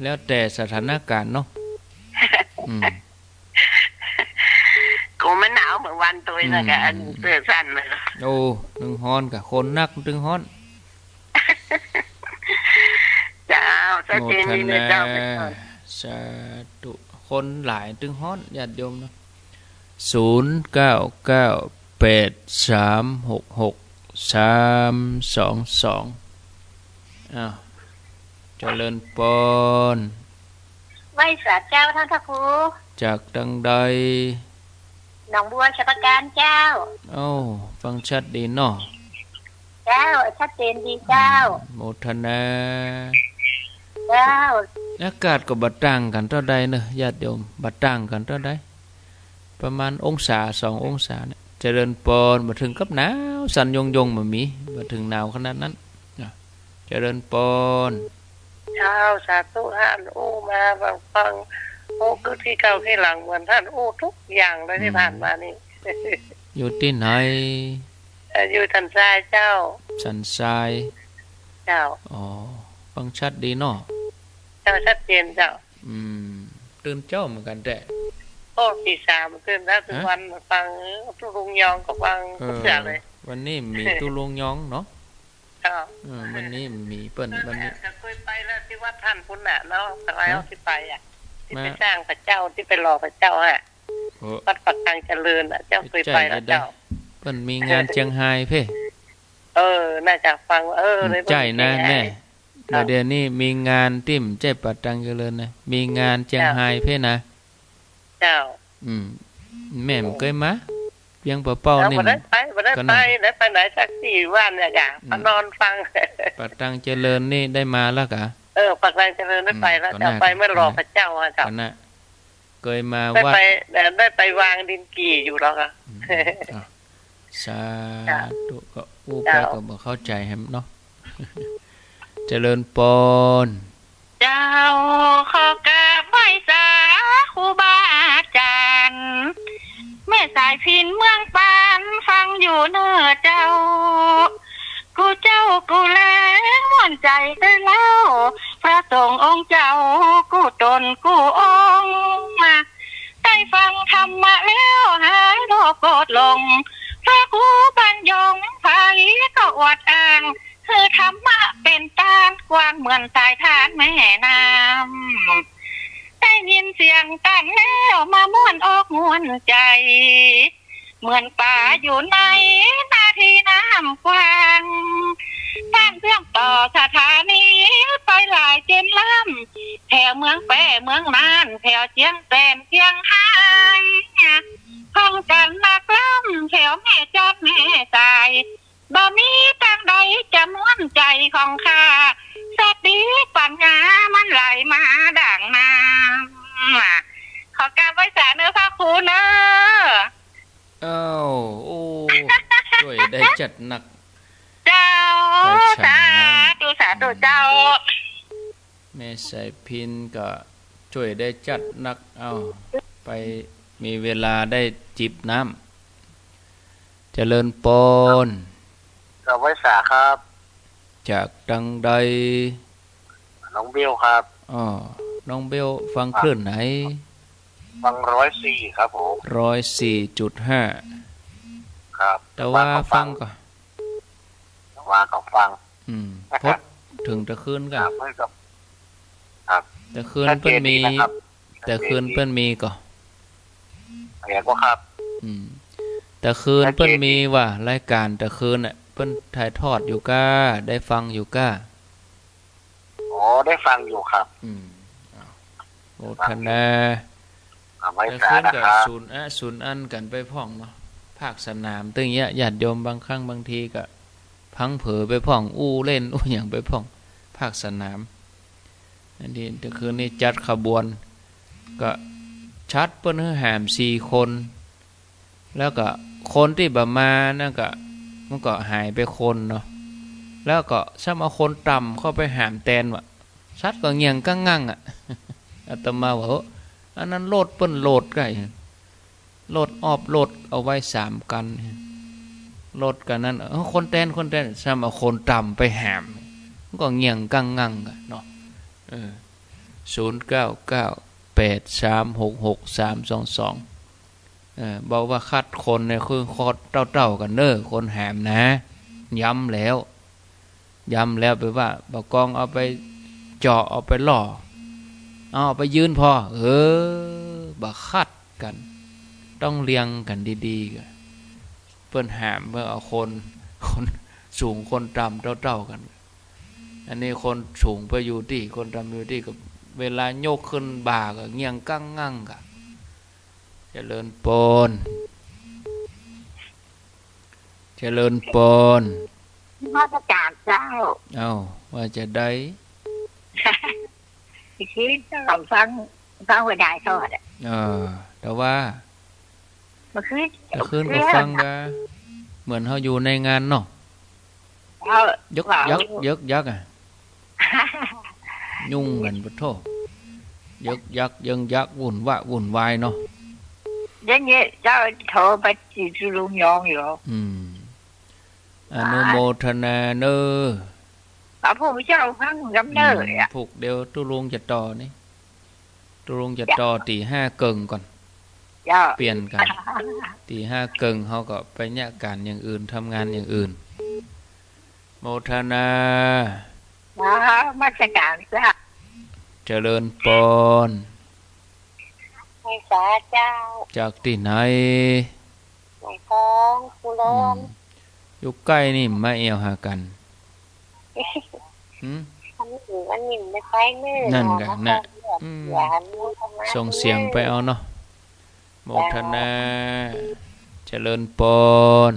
แล้วแต่สถานก๋านเนาะ อืม ก็มันหนาวเมื่อวานตวยน่ะกะ อืม อันเสื้อสั้นเลย โอ้ นึ่งฮ้อนกะ คนนักนึ่งฮ้อน เจ้า สาธุ โมทนา เจ้า สาธุ คนหลายนึ่งฮ้อน ญาติโยมเนาะ ศูนย์ เก้า เก้า แปด สาม หก หก สาม สอง สอง อ้าว เจริญปอน ไหว้สาเจ้าต้านพระครู จากตางใด หนองบัว ชัยปราการเจ้า โอ้ ฟังชัดดีเนาะ เจ้า ชัดเจนดีเจ้า โมทนา เจ้า อากาศก็บ่ต่างกั๋นเต้าใดเนาะ ญาติโยม บ่ต่างกั๋นเต้าใด ประมาณองศา สององศาเนี่ย เจริญปอน บ่เถิงกับหนาวสั่นยงๆ บ่มี บ่เถิงหนาวขนาดนั้น อ่ะ เจริญปอน เจ้า สาธุ ต้านอู้มาฟังฟัง อู้กึ๊ดกี้เก้ากี้หลังเหมือนต้านอู้กู้อย่างเลยตี้ อืม ผ่านมานี่ อยู่ตี้ไหน เอ่อ อยู่สันทรายเจ้า สันทราย เจ้า อ๋อ ฟังชัดดีเนาะ เจ้า ชัดเจนเจ้า อืม ตื่นเจ๊าเหมือนกั๋นแต๊ โอ้ ตีสามตื่นแล้ว ตื่น ฮะ วันฟัง เออ ตุ๊ลุงยองก็ฟัง เออ ทุกอย่างเลย วันนี้มีตุ๊ลุงยองเนาะ เจ้า เออ วันนี้มีเปิ้น เออ วันนี้ ก็เกยไปแล้วตี้วัดต้านปู้นน่ะเนาะ สมัย ฮะ เอาตี้ไปอ่ะ ตี้ มา ไปสร้างพระเจ้า ตี้ไปหล่อพระเจ้าอ่ะ เออ วัดปากทางเจริญอ่ะ เจ้าเกยไปแล้วเจ้า เปิ้นมีงานเจียงฮายเพ่ เออ น่าจะฟัง เออ อืม เลย ใจ้นะ เปิ้นมีงาน แม่ เดี๋ยว เดี๋ยวนี้มีงานตี้บ่ใจ้ปากทางเจริญนะ มีงานเจียงฮายเพ่นะ เจ้า อืม แม่บ่เกยมา เวียงป่าเป้า เอ้า นี่ บ่ได้ไป บ่ได้ไป ก็น่ะ ได้ไปไหนสักตี้วันเนี่ยกะ อืม มานอนฟัง ปากทางเจริญนี่ได้มาแล้วกะ เออ ปากทางเจริญได้ไปแล้ว อืม ก็น่า เจ้า ไปเมื่อหล่อพระเจ้าอ่ะเจ้า ก็น่า เกยมา ได้ วัด ไป เอ่อ ได้ไปวางดินกี่อยู่แล้วกะ อืม อ่ะ สาธุ เจ้า ก็อู้ไป เจ้า ก็บ่เข้าใจ๋แหมเนาะ เจริญปอน เจ้า ขอกราบไหว้สาครูบาอาจ๋ารย์ แม่สายพิณเมืองปาน ฟังอยู่เน่อเจ้า กู้เจ๊ากู้แลงม่วนใจ๋เต๊อะเล่า พระสงฆ์องค์เจ้ากู้ต๋นกู้องค์ ได้ฟังธรรมะแล้วหายโลภโกรธหลง พระครูบรรยงไพรก็อวดอ้าง คือธรรมะเป๋นต้านกว้างเหมือนสายทานแม่น้ำ ได้ยินเสียงต้านแล้วมาม่วนอกม่วนใจ๋ เหมือนป๋าอยู่ในนาที่น้ำกว้าง ต้านเชื่อมต่อสถานีไปหลายเส้นลำ แถวเมืองแป้ เมืองน่าน แถวเจียงแสน เจียงฮาย ของกั๋นนักลำแถวแม่จอดแม่สาย บ่มีตางใดจะม่วนใจ๋ของข้า สติปัญญามันไหลมาดั่งน้ำ ขอกราบไหว้สาเน่อพระครูเน่อ อ้าว โอ้ จ้วยได้จัดนัก เจ้า ไปฉันน้ำ สาธุ สาธุเจ้า แม่สายพิณก็จ้วยได้จัดนัก เอ้า ไปมีเวลาได้จิบน้ำ เจริญปอน กราบไหว้สาครับ จากตางใด น้องเบลครับ อ้อ น้องเบลฟังคลื่นไหน ฟังร้อยสี่ครับผม ร้อยสี่จุดห้า ครับ ตะวาฟังก่อ ตะวาก็ฟัง อืม พดเถิงตะคืนก่อ ครับ เปิ้นก็ ครับ ตะคืนเปิ้นมี ชัดเจนดีนะครับ ตะคืนเปิ้นมีก่อ เห็นบ่ครับ อืม แต่คืน รายการ เปิ้นมีว่า รายการแต่คืนน่ะ เปิ้นถ่ายทอดอยู่ก้า ได้ฟังอยู่ก้า อ๋อ ได้ฟังอยู่ครับ อืม อ้าว โมทนา เอาไว้ แต่คืนก็ สานะครับ สูญอะ สูญอั้นกั๋นไปพ่องเนาะ ภาคสนามตึงเยียะ ญาติโยมบางครั้งบางทีก็พลั้งเผลอไปพ่อง อู้เล่นอู้หยังไปพ่อง ภาคสนาม อันนี้ แต่คืนนี้จัดขบวน ก็จัดเปิ้นหื้อแหมสี่คน แล้วก็คนตี้บ่มานั่นก็ มันก็หายไปคนเนาะ แล้วก็ซ้ำเอาคนต่ำเข้าไปแหมแตนว่ะ สัตว์ก็เงี่ยงกังงั่งอะ อาตมาว่า เฮ้อ อันนั้นรถเปิ้นโหลดไก่ รถออฟโหลดเอาไว้สามคัน รถคันนั้น เออ คนแตน คนแตน ซ้ำเอาคนต่ำไปแหม มันก็เงี่ยงกังงั่งอะเนาะ เออ ศูนย์เก้าเก้า แปดสามหกหก สามสองสอง เออ บอกว่าคัดคนเนี่ยคือคัดเต้าๆ กั๋นเน้อ คนแหมนะ ย้ำแล้ว ย้ำแล้ว ไปว่าบ่ากองเอาไปเจาะ เอาไปล่อ เอาไปยืนผ่อ เออ บ่าคัดกั๋น ต้องเรียงกั๋นดีๆ กั๋น เปิ้นแหมเปิ้นเอาคน คนสูงคนต่ำเต้าๆ กั๋น อันนี้คนสูงไปอยู่ตี้ คนต่ำอยู่ตี้ ก็เวลายกขึ้นบ่าก็เงี่ยงกังงั่งกะ เจริญปอน เจริญปอน นมัสการเจ้า เอ้า ว่าจะได้ เมื่อกี้เจ้าฟัง ฟังหัวหน้าทอดอะ เออ แต่ว่า เมื่อคืน เมื่อคืนก็ฟังกะ เหมือนเฮาอยู่ในงานเนาะ เออ ยึกยัก ยึกยักอะ ยุ่งกั๋นปะโธ่ ยึกยัก ยึงยัก วุ่นวะ วุ่นวายเนาะ เดี๋ยวนี้เจ้าโทรไปตี้ตุ๊ลุงยองอยู่ อืม อนุโมทนาเน้อ เอาผู้เจ้าฟังกำเนิด อืม อะ ผูกเดียวตุ๊ลุงจะต่อนี่ ตุ๊ลุงจะต่อ เจ้า ตี้ห้าเกิ่งก่อน เจ้า เปลี่ยนกั๋น ตี้ห้าเกิ่งเฮาก็ไปเยียะก๋านอย่างอื่น ทำงานอย่างอื่น โมทนา นมัสการเจ้า เจริญปอน ไหว้สาเจ้า จากตี้ไหน ไหว้ตอง ภูดอน อืม อยู่ใก้นี่มาแอ่วหากั๋น หืม อันนี้ อันนี้ไม่ไปเน้อ นั่นกะ นคร นะ อืม หวาน ส่งเสียงไปเอาเนาะ โมทนา เจ้า เจริญปอน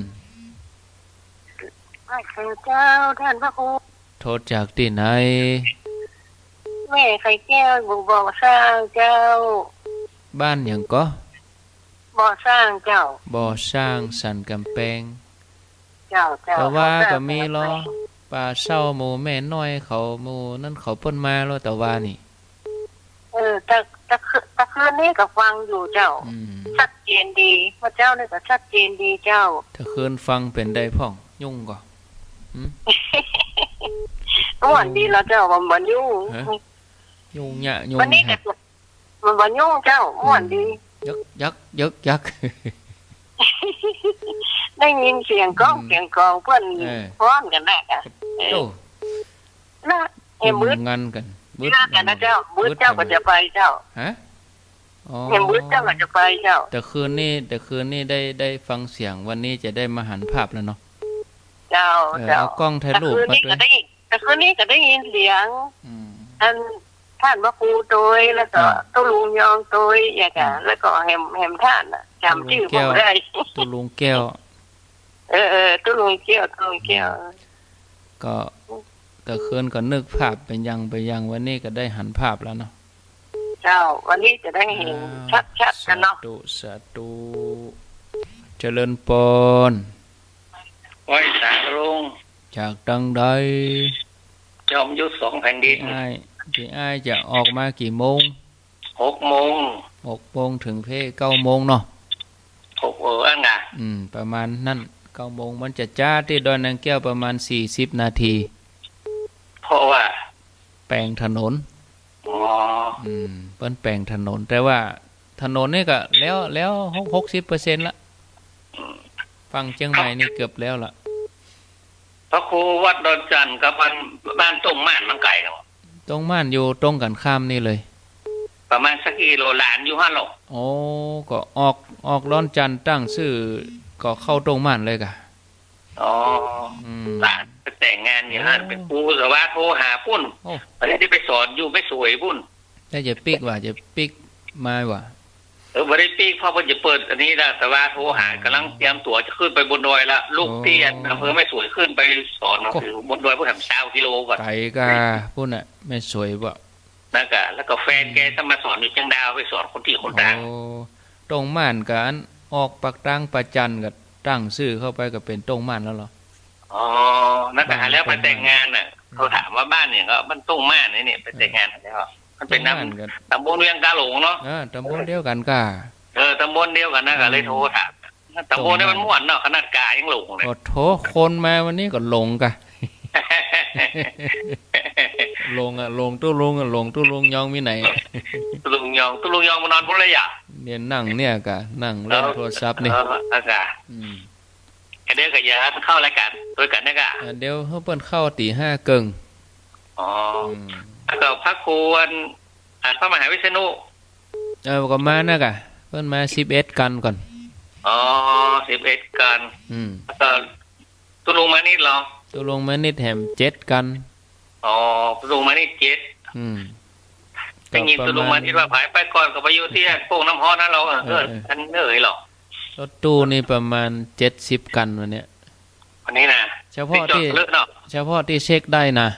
เจ้า ท่านพระครู โทรจากตี้ไหน แม่ไข่แก้ว อยู่บ่อสร้างเจ้า บ้านหยังก่อ บ่อสร้างเจ้า บ่อสร้างสันก๋ำแปง เจ้า เจ้า ตะวาก็มีลอ ป่าเศร้าหมู่แม่น้อยเขา หมู่นั้นเขาเปิ้นมาลอ ตะวานี่ เออ แต่ แต่คืน แต่คืนนี้ก็ฟังอยู่เจ้า อืม ชัดเจนดี เมื่อเจ๊านี่ก็ชัดเจนดีเจ้า แต่คืนฟังเป๋นใดพ่อง ยุ่งก่อ หืม ม่วนดีแล้วเจ้า บ่ บ่ยุ่ง ฮะ ยุ่งยะ ยุ่ง วันนี้ก็ ฮะ มันบ่ยุ่งเจ้า ม่วนดี อืม ยึกยัก ยึกยัก ได้ยินเสียงก้อง อืม เสียงกลองเปิ้น เออ ฮ้อนกั๋นนะ เออ โอ้ นะ แหมบึด งานกั๋น บึด งานกั๋นนะเจ้า บึด บึดเจ้า กั๋น ก็จะไปเจ้า ฮะ อ๋อ แหมบึดเจ้า ก็จะไปเจ้า แต่คืนนี้ แต่คืนนี้ได้ ได้ฟังเสียง วันนี้จะได้มาหันภาพแล้วเนาะ เจ้า เออ เจ้า เอากล้องถ่ายรูปมาตวย แต่คืนนี้ก็ได้ แต่คืนนี้ก็ได้ยินเสียง อืม อัน ท่านพระครูตวย แล้วก็ อ่า ตุ๊ลุงยองตวย อย่างเงี้ย อืม แล้วก็แหม แหมท่านน่ะ จำจื้อบ่ได้ ตุ๊ลุงแก้ว ตุ๊ลุงแก้ว เออ เออ ตุ๊ลุงแก้ว ตุ๊ลุงแก้ว อืม ก็ แต่คืนก็นึกภาพไปยัง ไปยัง วันนี้ก็ได้หันภาพแล้วเนาะ เจ้า วันนี้จะได้เห็น อ่า ชัดๆ กั๋นเนาะ สาธุ สาธุ เจริญปอน ไหว้สาลุง จากตังใด จอมยุทธสองแผ่นดิน ตี้อ้าย ตี้อ้ายจะออกมากี่โมง หกโมง หกโมง เถิงเพเก้าโมงเนาะ หก เออ อั้นน่ะ อืม ประมาณนั้น เก้าโมง มันจะจ๊าตี้ดอยนางแก้วประมาณสี่สิบนาที เพราะว่า แป๋งถนน อ๋อ อืม เปิ้นแป๋งถนน แต่ว่าถนนนี่ก็แล้ว แล้วหก หกสิบเปอร์เซ็นต์ละ อืม ฝั่งเจียงใหม่นี่เกือบแล้วละ พระครูวัดดอนจันทน์กับบ้าน บ้านต้งม่านมันไก๋กั๋นบ่ ต้งม่านอยู่ตรงกั๋นข้ามนี่เลย ไป ประมาณสักกิโล หลานอยู่หั้นลอ โอ้ ก็ออก ออกดอนจันตั้งซื่อ ก็เข้าต้งม่านเลยก่ะ อ๋อ อืม หลานไปแต่งงานอยู่หั้น อ๋อ เป๋นครู แต่ว่าโทรหาปุ้น โอ้ บ่ได้ไปสอนอยู่แม่สวยปุ้น แล้วจะปิ๊กว่า จะปิ๊กมาว่า เออ บ่ได้ปิ๊ก เพราะเปิ้นจะเปิดอันนี้แล้ว แต่ว่าโทรหา อ๋อ ก๋ำลังเตรียมตั๋วจะขึ้นไปบนดอยละ ลูก โอ้ เตี้ยนอำเภอแม่สวยขึ้นไปสอนหนังสือบนดอย โอ้ พุ้นแหม ซาวกิโลก่อน ไก๋ก่ะ พุ้นน่ะ แม่สวยบ่ นั่นก่ะ แล้วก็แฟนแก อืม จะมาสอนอยู่เจียงดาว ไปสอนคนตี้คนตาง โอ้ ต้งม่านก่ะ อันออกปากตางปะจันก่ะ ตั้งซื่อเข้าไปก็เป๋นต้งม่านแล้วลอ อ๋อ นั่นก่ะ บ้าน หาแล้วไปแต่งงานน่ะ อืม เขาถามว่าบ้านหยัง ก็บ้านต้งม่านนี่ นี่ไปแต่งงานแล้ว เออ มันเป๋น ต้งม่าน นำ ก่ะ ตำบลเวียงกาหลงเนาะ เออ ตำบลเดียวกั๋นก่ะ เออ ตำบลเดียวกั๋นนะ ก็เลย อืม โทรถาม ตำบลนี่มันม่วนเนาะ ขนาดก๋ายังหลงเลย โอ้โธ่ คนมาวันนี้ก็หลงก่ะ หลงอะ หลงตุ๊ลุงอะ หลงตุ๊ลุงยองมีไหน ตุ๊ลุงยอง ตุ๊ลุงยองมานอนพุ้นเลยอะ เนี่ยนั่งเนี่ยก่ะ นั่งเล่นโทรศัพท์นี่ เออ เออ ก่ะ อืม เดี๋ยวก็จะเข้ารายก๋านตวยกั๋นนะก่ะ อ่ะ เดี๋ยวหื้อเปิ้นเข้าตี๋ห้าเกิ่ง อ๋อ อืม แล้วก็พระครูอัน อ่ะ พระมหาวิษณุ เออ ก็มานะก่ะ เปิ้นมาสิบเอ็ดกั๋นก่อน อ๋อ สิบเอ็ดกั๋น อืม แล้วก็ตุ๊ลุงมานิดลอ ตุ๊ลุงมานิดแหมเจ็ดกั๋น อ๋อ ตุ๊ลุงมานิดเจ็ด อืม ได้ยินตุ๊ลุงมานิดว่า ก็ประมาณ ผายไปก่อนก็ไปอยู่ตี้โป่งน้ำฮ้อนนะลอ เออ เออ เออ อันเหน่อยลอ รถตู้นี่ประมาณเจ็ดสิบกั๋นวันเนี้ย วันนี้นะ เฉพาะตี้ ตี้จอดเลิกเนาะ เฉพาะตี้เช็คได้นะ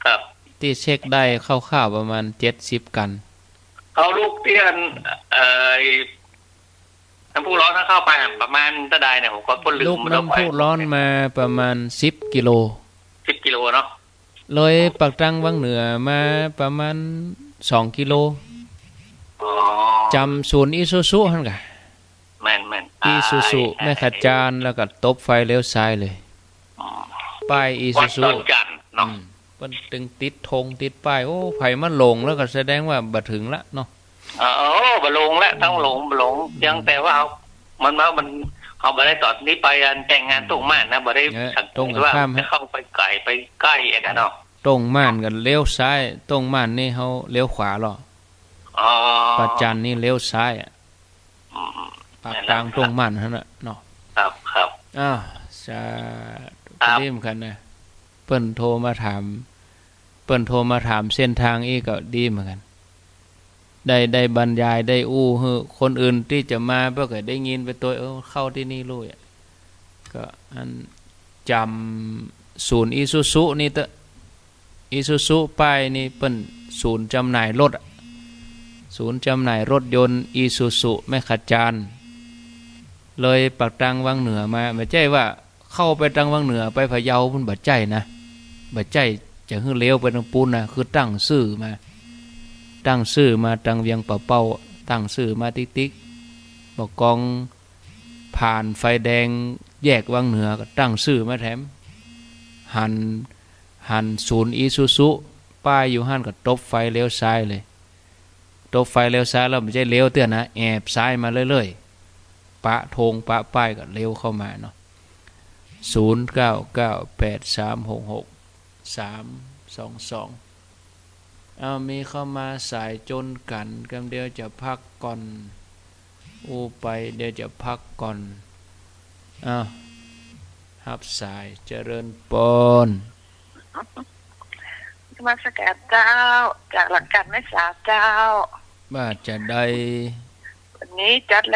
ครับ ตี้เช็คได้คร่าวๆประมาณเจ็ดสิบกั๋น เอาลูกเตี้ยน เอ่อ น้ำพุร้อนถ้าเข้าไปอะประมาณเต้าใดเนี่ย ผมก็ลืม ลูกน้ำพุร้อนมาประมาณสิบกิโล สิบกิโลเนาะ เลยปากตางวังเหนือมาประมาณสองกิโล อ๋อ จ๋ำศูนย์อีซูซุหั้นก่ะ แม่นๆ อีซูซุ อ่า แม่ขจาน แล้วก็ตบไฟเลี้ยวซ้ายเลย อ๋อ ป้ายอีซูซุ วัดดอนจันเนาะ อืม เปิ้นตึงติดธงติดป้าย โอ้ ใผมาหลงแล้วก็แสดงว่าบ่เถิงละเนาะ เออ โอ้ บ่หลงละ ต้องหลง บ่หลง เพียงแต่ว่าเฮา มันว่ามัน เฮาบ่ได้ต๋อนนี้ไปอันแต่งงาน อืม ต้งม่านนะ บ่ได้ เนี่ย สังเกตว่า ตรงกันข้ามฮะ จะเข้าไปไก๋ไปใก้อันนั้นเนาะ ต้งม่านก็เลี้ยวซ้าย ต้งม่านนี่เฮาเลี้ยวขวาลอ อ๋อ ปะจันนี่เลี้ยวซ้ายอะ อืม ปากตางต้งม่านหั้นน่ะเนาะ ครับ ครับ อ้าว สาธุ ครับ ดีเหมือนกั๋นนะ เปิ้นโทรมาถาม เปิ้นโทรมาถามเส้นตางอี้ก็ดีเหมือนกั๋น ได้ ได้บรรยาย ได้อู้หื้อคนอื่นตี้จะมาเปิ้นก็ได้ยินไปตวย เออ เข้าตี้นี่ลู้อะ ก็อันจ๋ำศูนย์อีซูซุนี่เต๊อะ อีซูซุป้ายนี่เปิ้นศูนย์จ๋ำหน่ายรถอะ ศูนย์จ๋ำหน่ายรถยนต์อีซูซุแม่ขจาน เลยปากตางวังเหนือมา บ่ใจ้ว่าเข้าไปตางวังเหนือไปพะเยาปุ้น บ่ใจ้นะ บ่ใจ้จะหื้อเลี้ยวไปตางปู๊นนะ คือตั้งซื่อมา ตั้งซื่อมาตางเวียงป่าเป้า ตั้งซื่อมาติ๊กๆ บ่ากอง ผ่านไฟแดงแยกวังเหนือก็ตั้งซื่อมาแถม หัน หันศูนย์อีซูซุ ป้ายอยู่หั้นก็ตบไฟเลี้ยวซ้ายเลย ตบไฟเลี้ยวซ้ายแล้วบ่ใจ้เลี้ยวเตื้อนะ แอบซ้ายมาเรื่อยๆ ปะธงปะป้ายก็เลี้ยวเข้ามาเนาะ ศูนย์เก้าเก้าแปดสามหกหกสามสองสอง อ้าว มีเข้ามาสายจนกั๋น กำเดียวจะพักก่อน อู้ไป เดี๋ยวจะพักก่อน อ้าว ฮับสาย เจริญปอน นมัสก๋านเจ้า จากหลังกาญแม่สาวเจ้า ว่าจะได้ วันนี้จัด